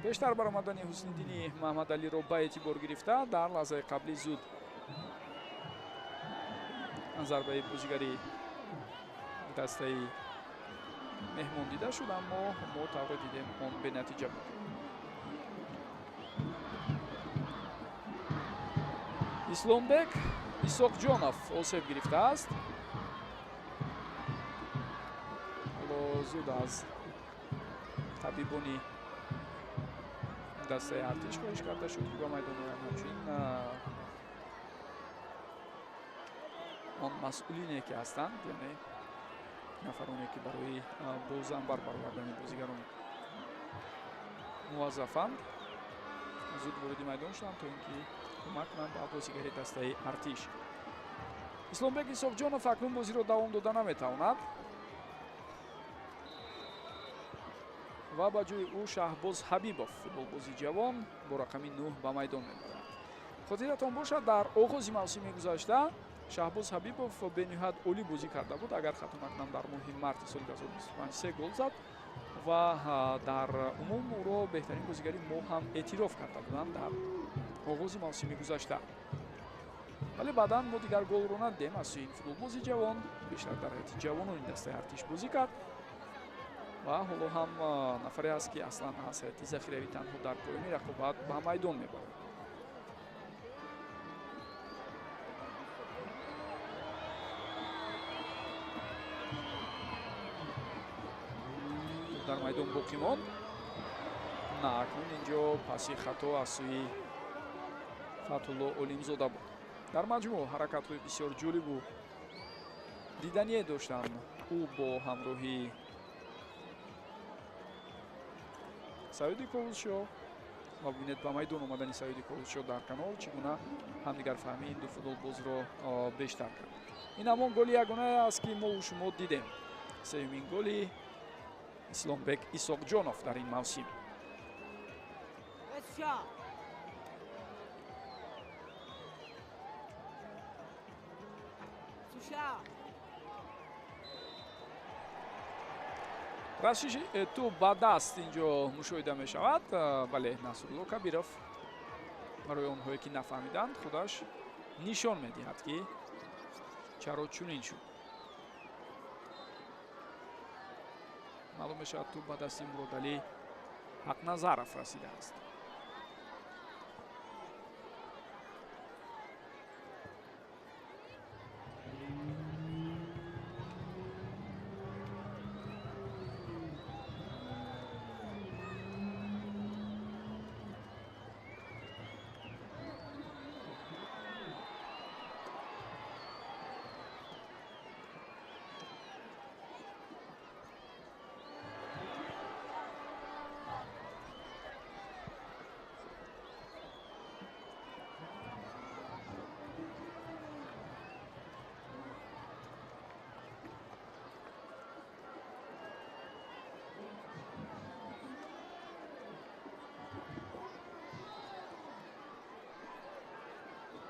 Пештар баромадани Ҳусниддини Маҳмадалиро ба эътибор гирифта, дар лаҳзаи қаблӣ зуд зарбаи бозигари дастаи меҳмон дида шуд, аммо мо тавре дидем он бенатиҷа буд. Исломбек Исоқҷонов осеб гирифтааст. Ҳоло зуд аз табибони дастаи Артиш хоҳиш карда шуд, ки ба майдон оянд. Ҳамчунин он масъулине ки ҳастанд, яъне нафароне ки барои бозанбар баровардани бозигарон муваззафанд, зуд вориди майдон шуданд, то ин ки кӯмак кунанд ба бозигари дастаи Артиш. Исломбек Исоқҷонов акнун бозиро давом дода наметавонад ва ба ҷои ӯ Шаҳбоз Ҳабибов, футболбози ҷавон, бо рақами 9 ба майдон мебарад. Хотиратон бошад, дар оғози мавсими гузашта Шаҳбоз Ҳабибов бениҳоят олӣ бозӣ карда буд. Агар хато накунам, дар моҳи марти соли 2025 се гол зад ва дар умум ӯро беҳтарин бозигари мо ҳам эътироф карда буданд дар оғози мавсими гузашта. Вале баъдан мо дигар голро надидем аз сӯи ин футболбози ҷавон. Бештар дар ҳайати ҷавонони дастаи Артиш бозӣ кард. Ва ҳоло ҳам нафаре аст, ки аслан аз ҳайати захиравӣ танҳо дар поёни рақобат ба майдон мебарад. Дар майдон боқӣ монд. На, акнун инҷо паси хато аз сӯи Фатҳулло Олимзода буд. Дар маҷмӯъ ҳаракатҳои бисёр ҷолибу дидание доштанд ӯ бо ҳамроҳии Саиди Ковусшо. Ва бубинед, ба майдон омадани Саиди Ковусшо дар канор чӣ гуна ҳамдигарфаҳмии ин ду футболбозро бештар кард. Ин ҳамон голи ягонае аст, ки мо шумо дидем. Сеюмин голи Исломбек Исоқҷонов дар ин мавсим. Расиши тӯб ба даст инҷо мушоҳида мешавад. Бале, Насрулло Кабиров барои онҳое, ки нафаҳмиданд, худаш нишон медиҳад, ки чаро чунин шуд. Маълум мешавад, тӯб ба дасти Муродалӣ Ҳақназаров расидааст.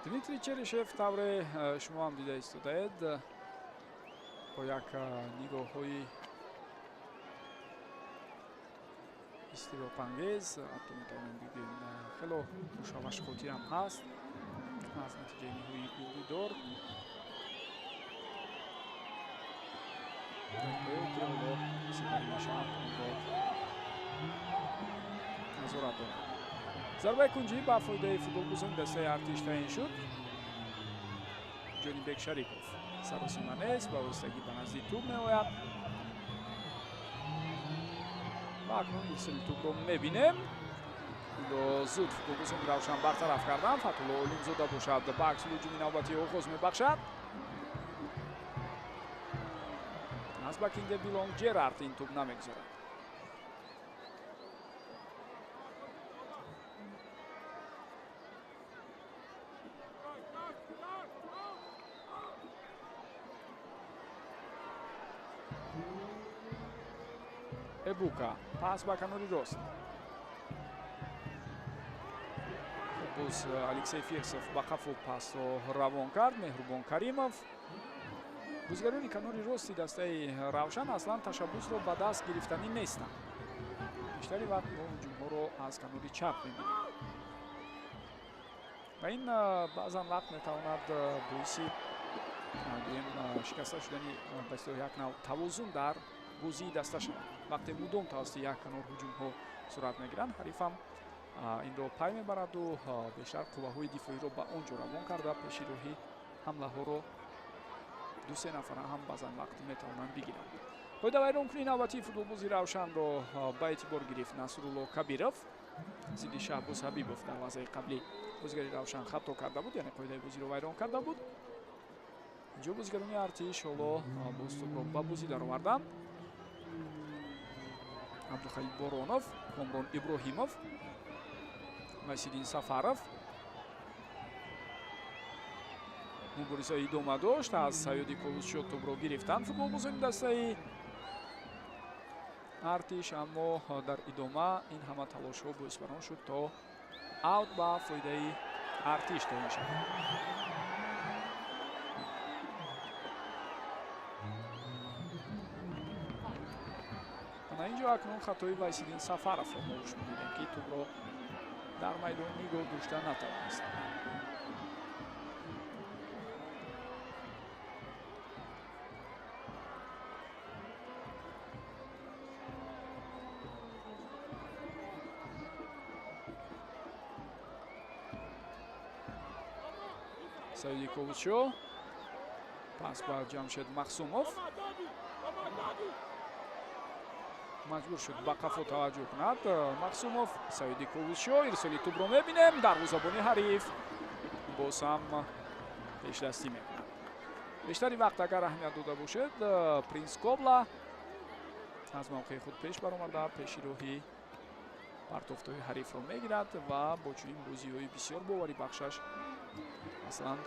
Дмитрий Черишев тавре шумо ҳам дида истодаед, бо як нигоҳҳои истиробангез, ҳатто метавонем бигӯем хело мушаввашхотирам ҳаст аз натиҷаи ниҳоии ин дидор. Ки ҳоло сипарӣ мешавад, онро назорат дорад. Зарбаи кунҷӣ ба фоидаи футболбозони дастаи Артиш таъин шуд. Ҷонибек Шарипов саросима нест, ба воситагӣ ба назди тӯб меояд. Ва акнун ирсоли тӯбро мебинем. Инро зуд футболбозони Равшан бартараф карданд. Фатҳулло Олимзода бошад ба акси ҳуҷуми навбатӣ оғоз мебахшад. Аз Бакинде Билонг Ҷерард ин тӯб намегузорад. Эбука пас ба канори рост. Боз Алексей Фирсов ба қафо пасро равон кард. Меҳрубон Каримов. Бозигарони канори рости дастаи Равшан аслан ташаббусро ба даст гирифтанӣ нестанд. Бештари вақт мо ҳуҷумҳоро аз канори чап мебинем. Ва ин баъзан вақт метавонад боиси гӯем шикаста шудани ба истилоҳ як нав тавозун дар бозии даста шавад. Вақте мудом тавассути як канор ҳуҷумҳо сурат мегиранд, ҳарифам инро пай мебараду бештар қувваҳои дифоиро ба он ҷо равон карда пеши роҳи ҳамлаҳоро ду-се нафара ҳам баъзан вақт метавонанд бигиранд. Қоидавайронкунии навбатии футболбози Равшанро ба эътибор гирифт Насрулло Кабиров. Зидди Шаҳбоз Ҳабибов дар лаҳзаи қаблӣ бозигари Равшан хато карда буд, яъне қоидаи бозиро вайрон карда буд. Инҷо бозигарони Артиш ҳоло боз тӯбро ба бозӣ дароварданд. Абдухалил Боронов, Комрон Иброҳимов, Васидин Сафаров. Мубориза идома дошт. Аз Саёди Ковусшо тӯбро гирифтанд футболбозони дастаи Артиш, аммо дар идома ин ҳама талошҳо боис бар он шуд, то аут ба фоидаи Артиш таъин шавад. Ана инҷо акнун хатои Вайсиддин Сафаровро мо дидем, ки тӯбро дар майдон нигоҳ дошта натавонист. Саиди Ковусшо пас ба Ҷамшед Махсумов маҷбур шуд ба қафо таваҷҷӯҳ кунад. Махсумов, Саиди Ковусшо, ирсоли тӯбро мебинем, дарвозабони ҳариф боз ҳам пешдастӣ мекунад. Бештари вақт агар аҳамият дода бошед, Принс Кобла аз мавқеи худ пеш баромада, пеши роҳи партофтҳои ҳарифро мегирад ва бо чунин бозиҳои бисёр боварибахшаш аслан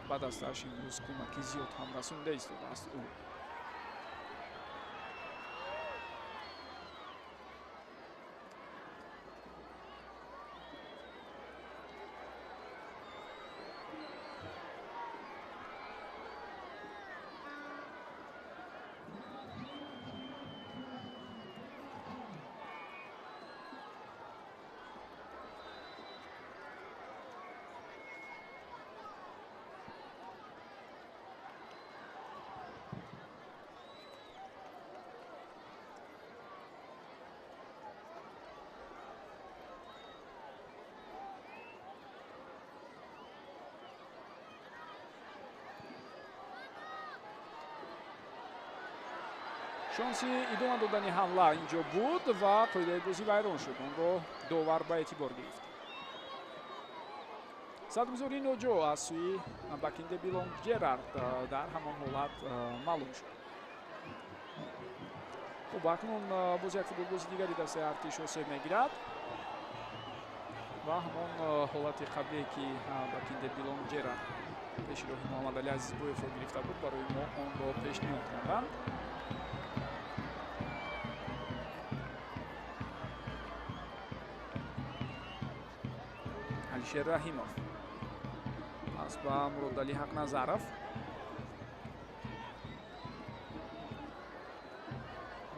ба дастааш имрӯз кӯмаки зиёд ҳам расонда истодааст ӯ. Шонси идома додани ҳамла инҷо буд ва қоидаи бозӣ вайрон шуд. Онро довар ба эътибор гирифт. Садгузории ноҷо аз сӯи Бакинде Билонг Ҷерард дар ҳамон ҳолат маълум шуд. Хуб, акнун боз як футболбози дигари дастаи Артиш осеб мегирад ва ҳамон ҳолати қаблие ки Бакинде Билонг Ҷерард пеши роҳи Муҳаммадалӣ Азизбоевро гирифта буд, барои мо онро пешниҳод карданд. Алишер Раҳимов пас ба Муродалӣ Ҳақназаров,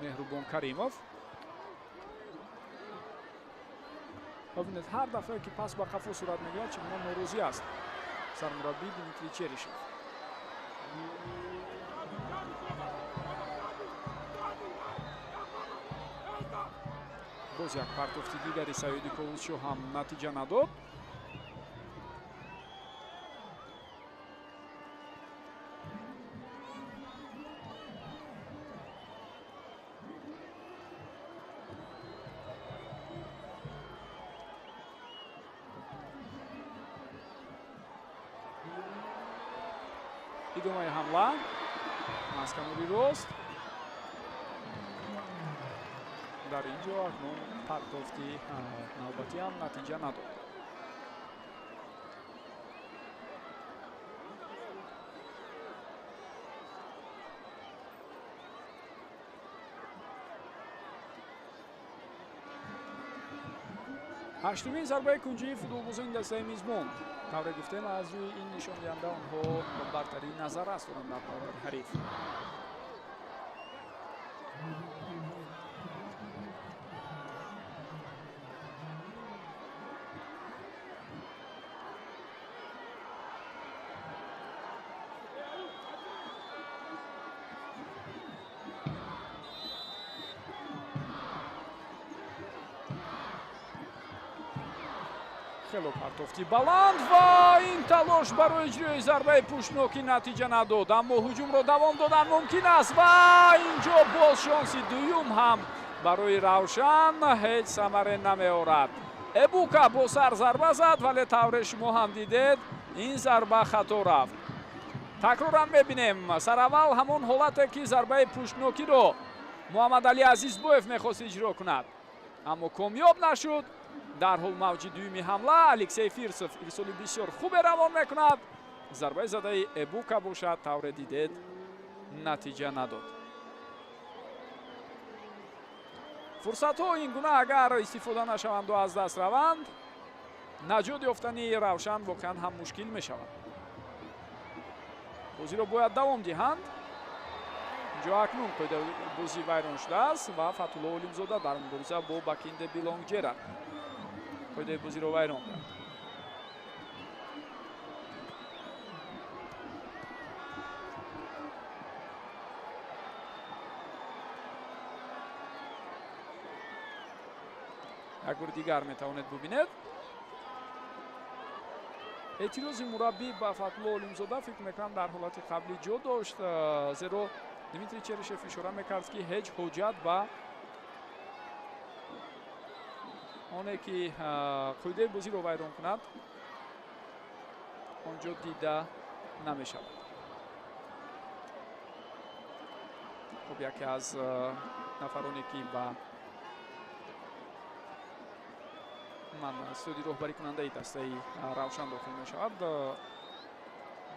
Меҳрубон Каримов. Бибинед, ҳар дафъае ки пас ба қафо сурат мегирад, чӣ гуна норозӣ аст сармураббӣ Дмитрий Черишев. Боз як партофти дигари Саиди Ковусшо ҳам натиҷа надод. Идомаи ҳамла аз канори рост. Дар ин ҷо акнун партофти навбатӣ ҳам натиҷа надод. Ҳаштумин зарбаи кунҷии футболбозони дастаи мизбон. Тавре гуфтем, аз рӯи ин нишондиҳанда онҳо бартарии назаррас доранд дар баробари ҳариф. Хело партофти баланд ва ин талош барои иҷрои зарбаи пуштнокӣ натиҷа надод, аммо ҳуҷумро давом додан мумкин аст ва инҷо боз шонси дуюм ҳам барои Равшан ҳеҷ самаре намеорад. Эбука бо сар зарба зад, вале тавре шумо ҳам дидед, ин зарба хато рафт. Такроран мебинем, сараввал ҳамон ҳолате ки зарбаи пуштнокиро Муҳаммадалӣ Азизбоев мехост иҷро кунад, аммо комёб нашуд. Дарҳол мавҷи дуюми ҳамла Алексей Фирсов ирсоли бисёр хубе равон мекунад. Зарбаи задаи Эбука бошад, тавре дидед, натиҷа надод. Фурсатҳо ин гуна агар истифода нашаванду аз даст раванд, наҷот ёфтани Равшан воқеан ҳам мушкил мешавад. Бозиро бояд давом диҳанд. Инҷо акнун қоидаи бозӣ вайрон шудааст ва Фатулло Олимзода дар мубориза бо Бакинде Билонг Ҷерард қоидаи бозиро вайрон кард. Як бори дигар метавонед бубинед. Эътирози мураббӣ ба Фатҳулло Олимзода фикр мекунам дар ҳолати қаблӣ ҷо дошт, зеро Дмитрий Черышев ишора мекард, ки ҳеҷ ҳоҷат ба оне ки қоидаи бозиро вайрон кунад он ҷо дида намешавад. Хуб, яке аз нафароне ки ба ман студии роҳбарикунандаи дастаи Равшан дохил мешавад,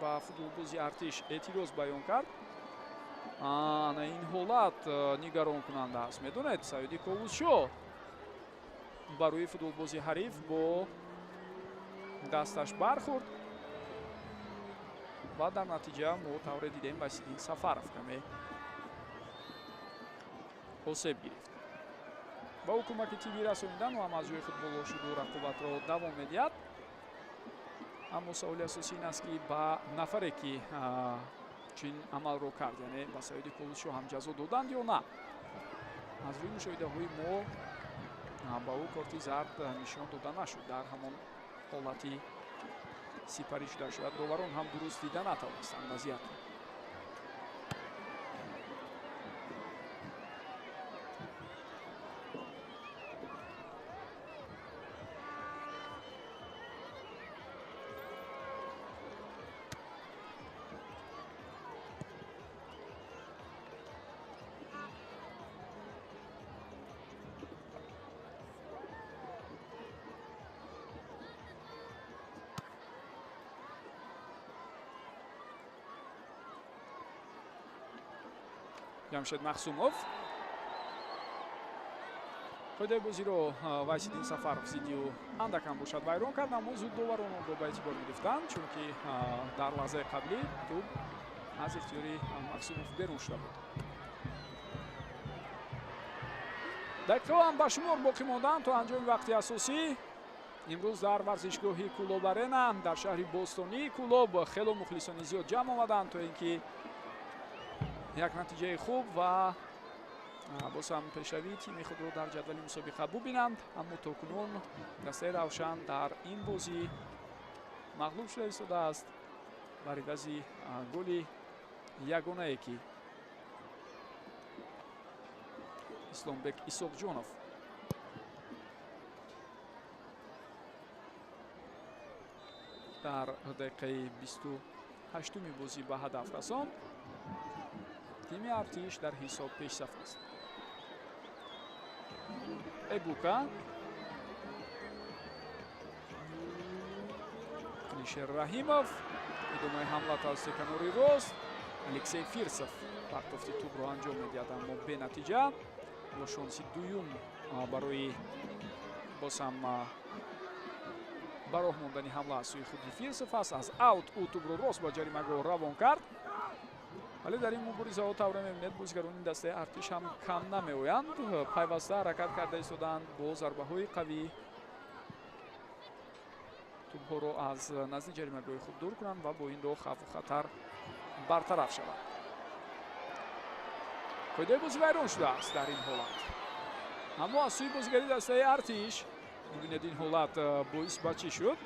ба футболбози Артиш эътироз баён кард. Ана ин ҳолат нигаронкунанда аст. Медонед, Саиди Ковусшо ба рӯи футболбози ҳариф бо дасташ бархӯрд ва дар натиҷа мо тавре дидем Васиддин Сафаров каме осеб гирифт. Ба ӯ кӯмаки тиббӣ расонидан ӯ ҳам аз ҷои худ боло шуду рақобатро давом медиҳад. Аммо саволи асосӣ ин аст, ки ба нафаре ки чунин амалро кард, яъне ба Саиди Ковусшо ҳам ҷазо доданд ё на? Аз рӯи мушоҳидаҳои мо ба ӯ корти зард нишон дода нашуд. Дар ҳамон ҳолати сипарӣ шуда шояд доварон ҳам дуруст дида натавонистанд вазъиятро. Ҷамшед Махсумов қоидаи бозиро Вайсиддин Сафаров зидди ӯ андакам бошад вайрон кард, аммо зуд доварон онро ба эътибор гирифтанд, чунки дар лаҳзаи қаблӣ тӯб аз ихтиёри Махсумов берун шуда буд. Дақиқаҳо ҳам ба шумор боқӣ монданд то анҷоми вақти асосӣ. Имрӯз дар варзишгоҳи Кӯлоб Арена дар шаҳри бостонии Кӯлоб хело мухлисони зиёд ҷамъ омаданд то ин ки як натиҷаи хуб ва боз ҳам пешравии тими худро дар ҷадвали мусобиқа бубинанд. Аммо то кунун дастаи Равшан дар ин бозӣ мағлуб шуда истодааст бар ивази голи ягонае ки Исломбек Исоқҷонов дар дақиқаи 28-уми бозӣ ба ҳадаф расонд. Тими Артиш дар ҳисоб пешсаф аст. Эбука, Алишер Раҳимов, идомаи ҳамла тавассути канори рост. Алексей Фирсов партофти тӯбро анҷом медиҳад, аммо бенатиҷа. Бо шонси дуюм барои боз ҳам ба роҳ мондани ҳамла аз сӯи худи Фирсов аст. Аз аут ӯ тӯбро рост ба ҷаримагоҳ равон кард. Вале дар ин муборизаҳо тавре мебинед бозигарони дастаи Артиш ҳам кам намеоянд, пайваста ҳаракат карда истодаанд бо зарбаҳои қавӣ тӯбҳоро аз назди ҷаримагоҳи худ дур кунанд ва бо ин роҳ хавфу хатар бартараф шавад. Қоидаи бозӣ вайрон шудааст дар ин ҳолат, аммо аз сӯи бозигари дастаи Артиш мебинед ин ҳолат боис ба чӣ шуд.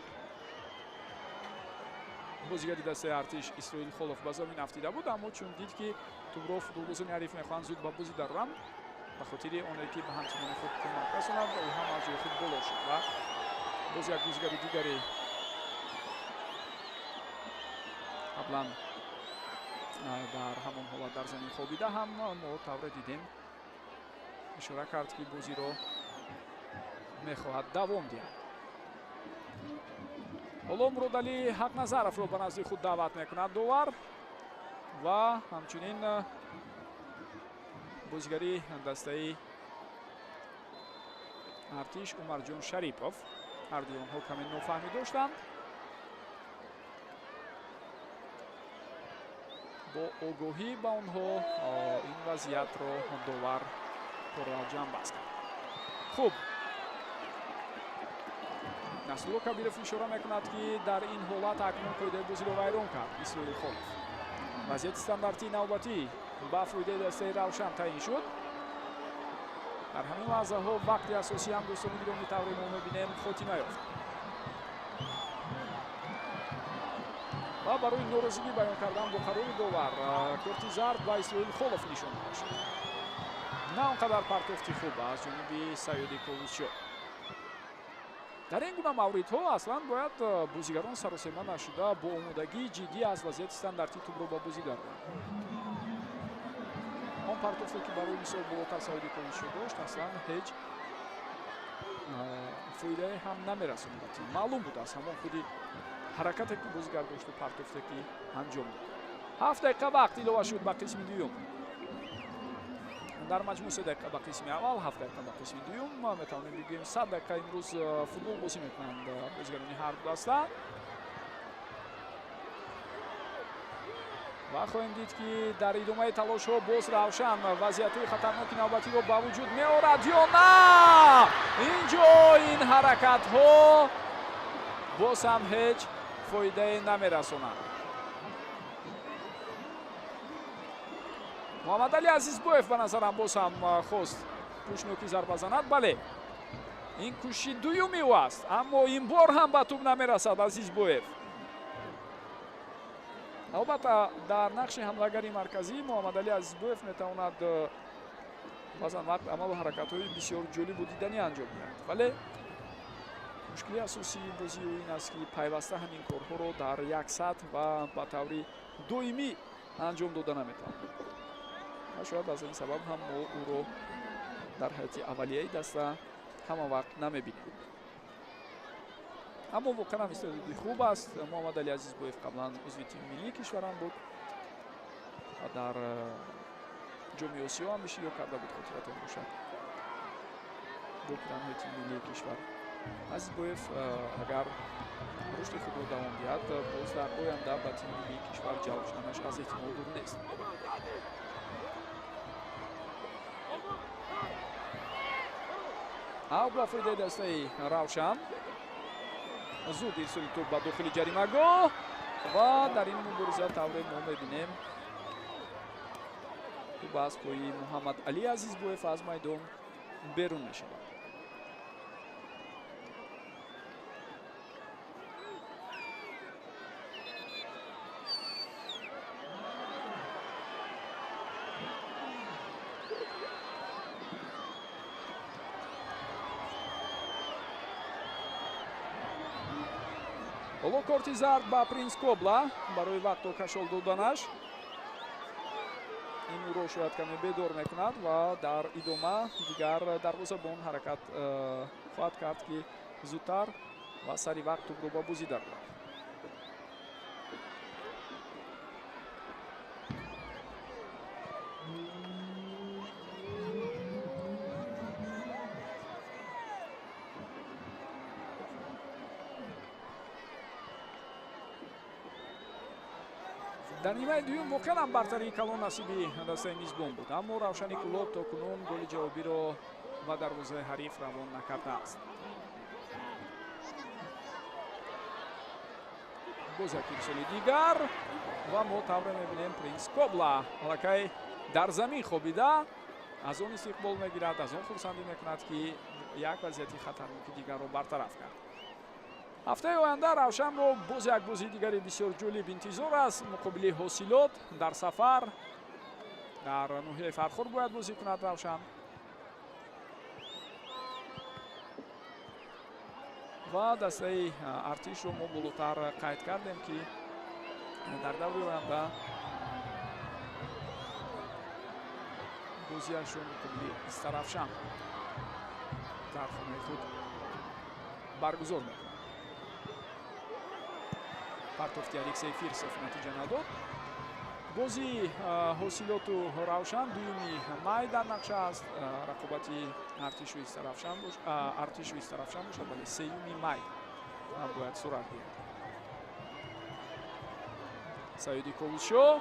Бозигари дастаи Артиш Исроил Холов ба замин афтида буд, аммо чун дид ки тӯбро футболбозони ҳариф мехоҳанд зуд ба бозӣ дароранд, ба хотири оне ки ба ҳамтимони худ кӯмак расонад, ӯ ҳам аз ҷои худ боло шуд ва боз як бозигари дигаре қаблан дар ҳамон ҳолат дар замин хобида ҳам мо тавре дидем ишора кард ки бозиро мехоҳад давом диҳад. Ҳоло Муродалӣ Ҳақназаровро ба назди худ даъват мекунад довар ва ҳамчунин бозигари дастаи Артиш Умарҷон Шарипов. Ҳардуи онҳо каме нофаҳмӣ доштанд. Бо огоҳӣ ба онҳо ин вазъиятро довар корро ҷамъбаст кард. Хуб, Насрулло Кабиров ишора мекунад, ки дар ин ҳолат акнун қоидаи бозиро вайрон кард Исроил Холов. Вазъияти стандартии навбатӣ ба фоидаи дастаи Равшан таъин шуд. Дар ҳамин лаҳзаҳо вақти асосӣ ҳам дӯстони гиромӣ тавре мо мебинем хотима ёфт. Ва барои норозигӣ баён кардан бо қарори довар корти зард ба Исроил Холов нишон дода шуд. На он қадар партофти хуб аз ҷониби Саёди Ковусшо. Дар ин гуна мавридҳо аслан бояд бозигарон саросема нашуда бо омодагии ҷиддӣ аз вазъияти стандартӣ тӯбро ба бозӣ дароранд. Он партофте ки барои мисол болотар Саёди Ковусшо дошт, аслан ҳеҷ фоидае ҳам намерасонад ба тим. Маълум буд аз ҳамон худи ҳаракате ки бозигар дошту партофте ки анҷом дод. 7 дақиқа вақт илова шуд ба қисми дуюм. Дар маҷмӯъ 3 дақиқа ба қисми аввал, 7 дақиқа ба қисми дуюм. Метавонем бигӯем 100 дақиқа имрӯз футбол бозӣ мекунанд бозигарони ҳар ду даста. Ва хоҳем дид ки дар идомаи талошҳо боз Равшан вазъиятҳои хатарноки навбатиро ба вуҷуд меорад ё на? Инҷо ин ҳаракатҳо боз ҳам ҳеҷ фоидае намерасонанд. Муҳаммадали Азизбоев ба назарам боз ҳам хост пӯшнокӣ зарба занад. Бале, ин кӯшиши дуюми ӯ аст, аммо ин бор ҳам ба тӯб намерасад Азизбоев. Албатта, дар нақши ҳамлагари марказӣ Муҳаммадали Азизбоев метавонад баъзан вақт амалу ҳаракатҳои бисёр ҷолибу диданӣ анҷом диҳад, вале мушкили асосии бозии ӯ ин аст, ки пайваста ҳамин корҳоро дар як сатҳ ва ба таври доимӣ анҷом дода наметавонад. Ва шояд аз ин сабаб ҳам мо ӯро дар ҳайати аввалияи даста ҳама вақт намебинем. Аммо воқеан ҳам истеъдоди хуб аст. Муҳаммадали Азизбоев қаблан узви тими миллии кишварам буд ва дар ҷоми Осиё ҳам иштирок карда буд, хотиратон бошад, бо пиранҳои тими миллии кишвар. Азизбоев агар рушди худро давом диҳад, боз дар оянда ба тими миллии кишвар ҷалб шуданаш аз эҳтимол дур нест. Аут ба фоидаи дастаи Равшан. Зуд ирсоли тӯб ба дохили ҷаримагоҳ ва дар ин мубориза тавре мо мебинем тӯб аз пои Муҳаммад Али Азизбоев аз майдон берун мешавад. Ҳоло корти зард ба Принс Кобла барои вақтро кашол доданаш. Ин ӯро шояд каме бедор мекунад ва дар идома дигар дарвозабон ҳаракат хоҳад кард, ки зудтар ва сари вақт тӯбро ба бозӣ дарорад. Дар нимаи дуюм воқеан ҳам бартарии калон насиби дастаи мизбон буд, аммо Равшани Кӯлоб то кунун голи ҷавобиро ба дарвозаи ҳариф равон накардааст. Боз як ирсоли дигар ва мо тавре мебинем Принс Кобла аллакай дар замин хобида аз он истиқбол мегирад, аз он хурсандӣ мекунад, ки як вазъияти хатарноки дигарро бартараф кард. Ҳафтаи оянда Равшанро боз як бозии дигари бисёр ҷолиб интизор аст. Муқобили Ҳосилот дар сафар дар ноҳияи Фархор бояд бозӣ кунад Равшан. Ва дастаи Артишро мо болотар қайд кардем, ки дар даври оянда бозиашро муқобили Истаравшан дар хонаи худ баргузор мекунад. Партофти Алексей Фирсов натиҷа надод. Бозии Ҳосилоту Равшан 2 май дар нақша аст. Рақобати Артишу Истаравшан бошад, вале 3 май бояд сурат гирад. Саиди Ковусшо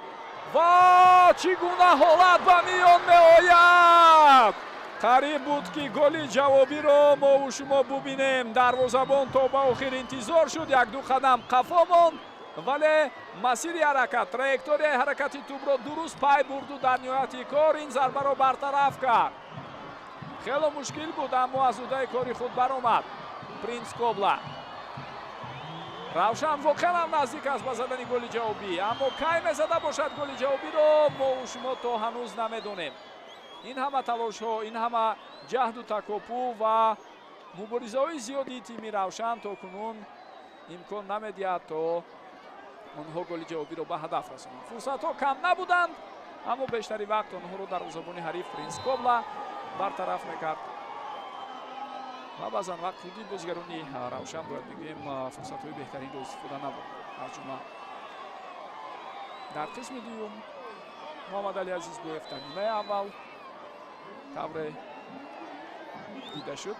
ва чӣ гуна ҳолат ба миён меояд! Қариб буд, ки голи ҷавобиро мову шумо бубинем. Дарвозабон то ба охир интизор шуд, як-ду қадам қафо монд, вале масири ҳаракат, траекторияи ҳаракати тӯбро дуруст пай бурду дар ниҳояти кор ин зарбаро бартараф кард. Хело мушкил буд, аммо аз уҳдаи кори худ баромад Принс Кобла. Равшан воқеан ҳам наздик аст ба задани голи ҷавобӣ, аммо кай мезада бошад голи ҷавобиро мо шумо то ҳанӯз намедонем. Ин ҳама талошҳо, ин ҳама ҷаҳду такопӯ ва муборизаҳои зиёди тими Равшан то кунун имкон намедиҳад то онҳо голи ҷавобиро ба ҳадаф расонанд. Фурсатҳо кам набуданд, аммо бештари вақт онҳоро дарвозабони ҳариф Принс Кобла бартараф мекард ва баъзан вақт худи бозигарони Равшан, бояд бигӯем, фурсатҳои беҳтаринро истифода набурданд. Аз ҷумла дар қисми дуюм Муҳаммадалӣ Азизбоев дар нимаи аввал тавре дида шуд.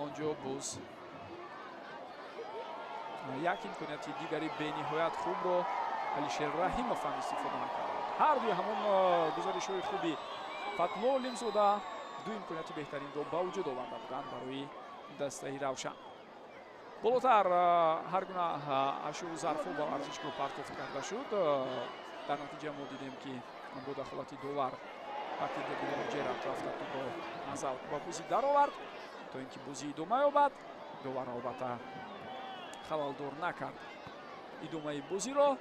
Он ҷо боз як имконияти дигари бениҳоят хубро Алишер Раҳимов ҳам истифода накард. Ҳар дуи ҳамон гузаришҳои хуби Фатмо Олимзода ду имконияти беҳтаринро ба вуҷуд оварда буданд барои дастаи Равшан. Болотар ҳар гуна ашёу зарфҳо ба варзишгоҳ партофт карда шуд. Дар натиҷа мо дидем, ки бо дахолати довар вақти Дебило Ҷерард рафта тӯбро аз авт ба бозӣ даровард, то ин ки бозӣ идома ёбад. Довар албатта халалдор накард идомаи бозиро,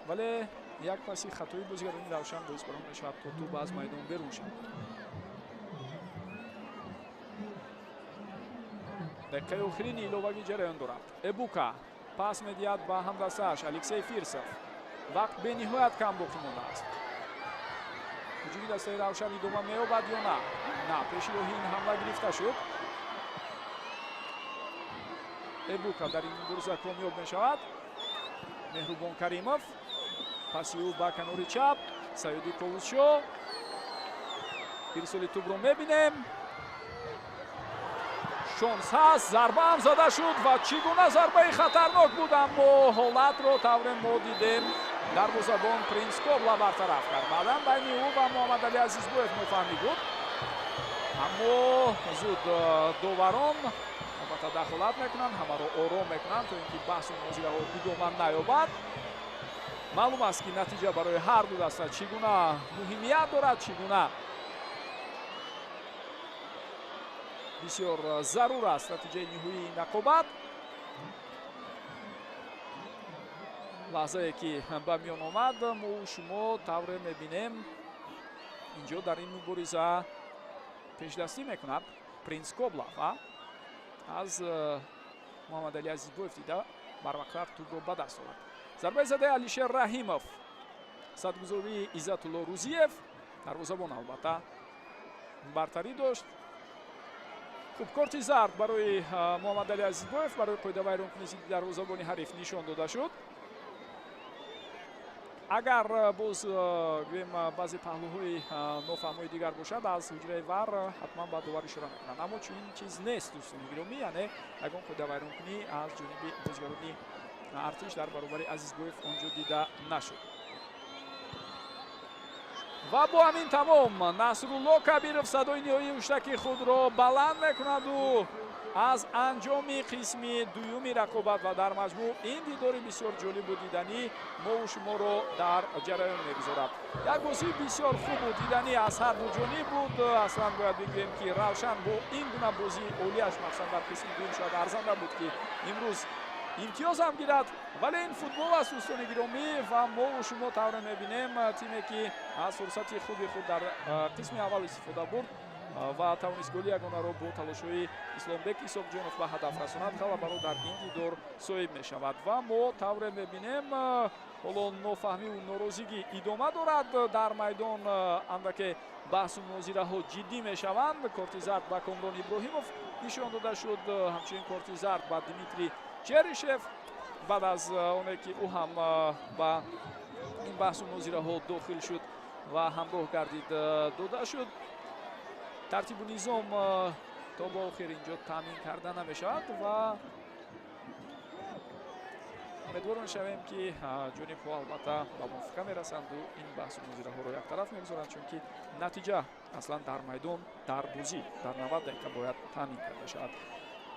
вале як паси хатои бозигарони Равшан боис бар он мешавад, то тӯб аз майдон берун шавад. Дақиқаи охирини иловагӣ ҷараён дорад. Эбука пас медиҳад ба ҳамдастааш Алексей Фирсов. Вақт бениҳоят кам боқӣ мондааст. Ҳуҷуми дастаи Равшан идома меёбад ё на? На, пеши роҳи ин ҳамла гирифта шуд. Эбука дар ин мубориза комёб мешавад. Меҳрубон Каримов, паси ӯ ба канори чап Саёди Ковусшо. Ирсоли тӯбро мебинем, шонс ҳаст, зарба ҳам зада шуд ва чӣ гуна зарбаи хатарнок буд, аммо ҳолатро тавре мо дидем дарвозабон Принс Кобла бартараф кард. Баъдан байни ӯ ва Муҳаммадалӣ Азизбоев нофаҳмӣ буд, аммо зуд доварон албатта дахолат мекунанд, ҳамаро ором мекунанд, то ин ки баҳсу мунозираҳо идома наёбад. Маълум аст, ки натиҷа барои ҳар ду даста чӣ гуна муҳимият дорад, чӣ гуна бисёр зарур аст натиҷаи ниҳоии ин рақобат. Лаҳзае ки ба миён омад, мо шумо тавре мебинем, инҷо дар ин мубориза пешдастӣ мекунад Принс Кобла ва аз Муҳаммадалӣ Азизбоев дида барвақттар тӯбро ба даст овард. Зарбаи задаи Алишер Раҳимов, садгузории Иззатулло Рӯзиев, дарвозабон албатта бартарӣ дошт. Хуб, корти зард барои Муҳаммадалӣ Азизбоев барои қоидавайронкунӣ зидди дарвозабони ҳариф нишон дода шуд. Агар боз гӯем баъзе паҳлӯҳои нофаҳмои дигар бошад, аз ҳуҷраи ВАР ҳатман ба довар ишора мекунанд, аммо чунин чиз нест, дӯстони гиромӣ, яъне ягон қоидавайронкунӣ аз ҷониби бозигарони Артиш дар баробари Азизбоев он ҷо дида нашуд. Ва бо ҳамин тамом Насрулло Кабиров садои ниҳоии ҳуштаки худро баланд мекунаду аз анҷоми қисми дуюми рақобат ва дар маҷмӯъ ин дидори бисёр ҷолибу диданӣ мову шуморо дар ҷараён мегузорад. Як бозии бисёр хубу диданӣ аз ҳар ду ҷониб буд. Аслан бояд бигӯем, ки Равшан бо ин гуна бозии олиаш, махсусан дар қисми дуюм, шояд арзанда буд, ки имрӯз имтиёз ҳам гирад, вале ин футбол аст, дӯстони гиромӣ, ва мову шумо тавре мебинем, тиме ки аз фурсати хуби худ дар қисми аввал истифода бурд ва тавонист голи ягонаро бо талошҳои Исломбек Исоқҷонов ба ҳадаф расонад, ғалабаро дар ин дидор соҳиб мешавад. Ва мо тавре мебинем, ҳоло нофаҳмиву норозигӣ идома дорад дар майдон, андаке баҳсу мунозираҳо ҷиддӣ мешаванд. Корти зард ба Комрон Иброҳимов нишон дода шуд, ҳамчунин корти зард ба Дмитрий Черишев баъд аз оне ки ӯ ҳам ба ин баҳсу мунозираҳо дохил шуд ва ҳамроҳ гардид, дода шуд. Тартибу низом то ба охир инҷо таъмин карда намешавад ва умедвор мешавем, ки ҷонибҳо албатта ба мувофиқа мерасанду ин баҳсу мунозираҳоро яктараф мегузоранд, чунки натиҷа аслан дар майдон, дар бозӣ, дар 90 дақиқа бояд таъмин карда шавад.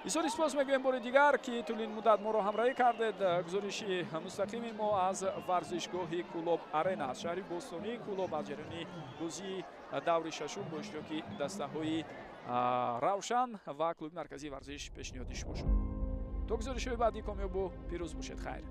Бисёр сипос мегӯем бори дигар, ки тӯли ин муддат моро ҳамроҳӣ кардед. Гузориши мустақими мо аз варзишгоҳи Кӯлоб Арена, аз шаҳри бостонии Кӯлоб, аз ҷараёни бозии даври шашум бо иштироки дастаҳои Равшан ва Клуби марказии варзиш пешниҳоди шумо шуд. То гузоришҳои баъдӣ комёбу пирӯз бошед. Хайр.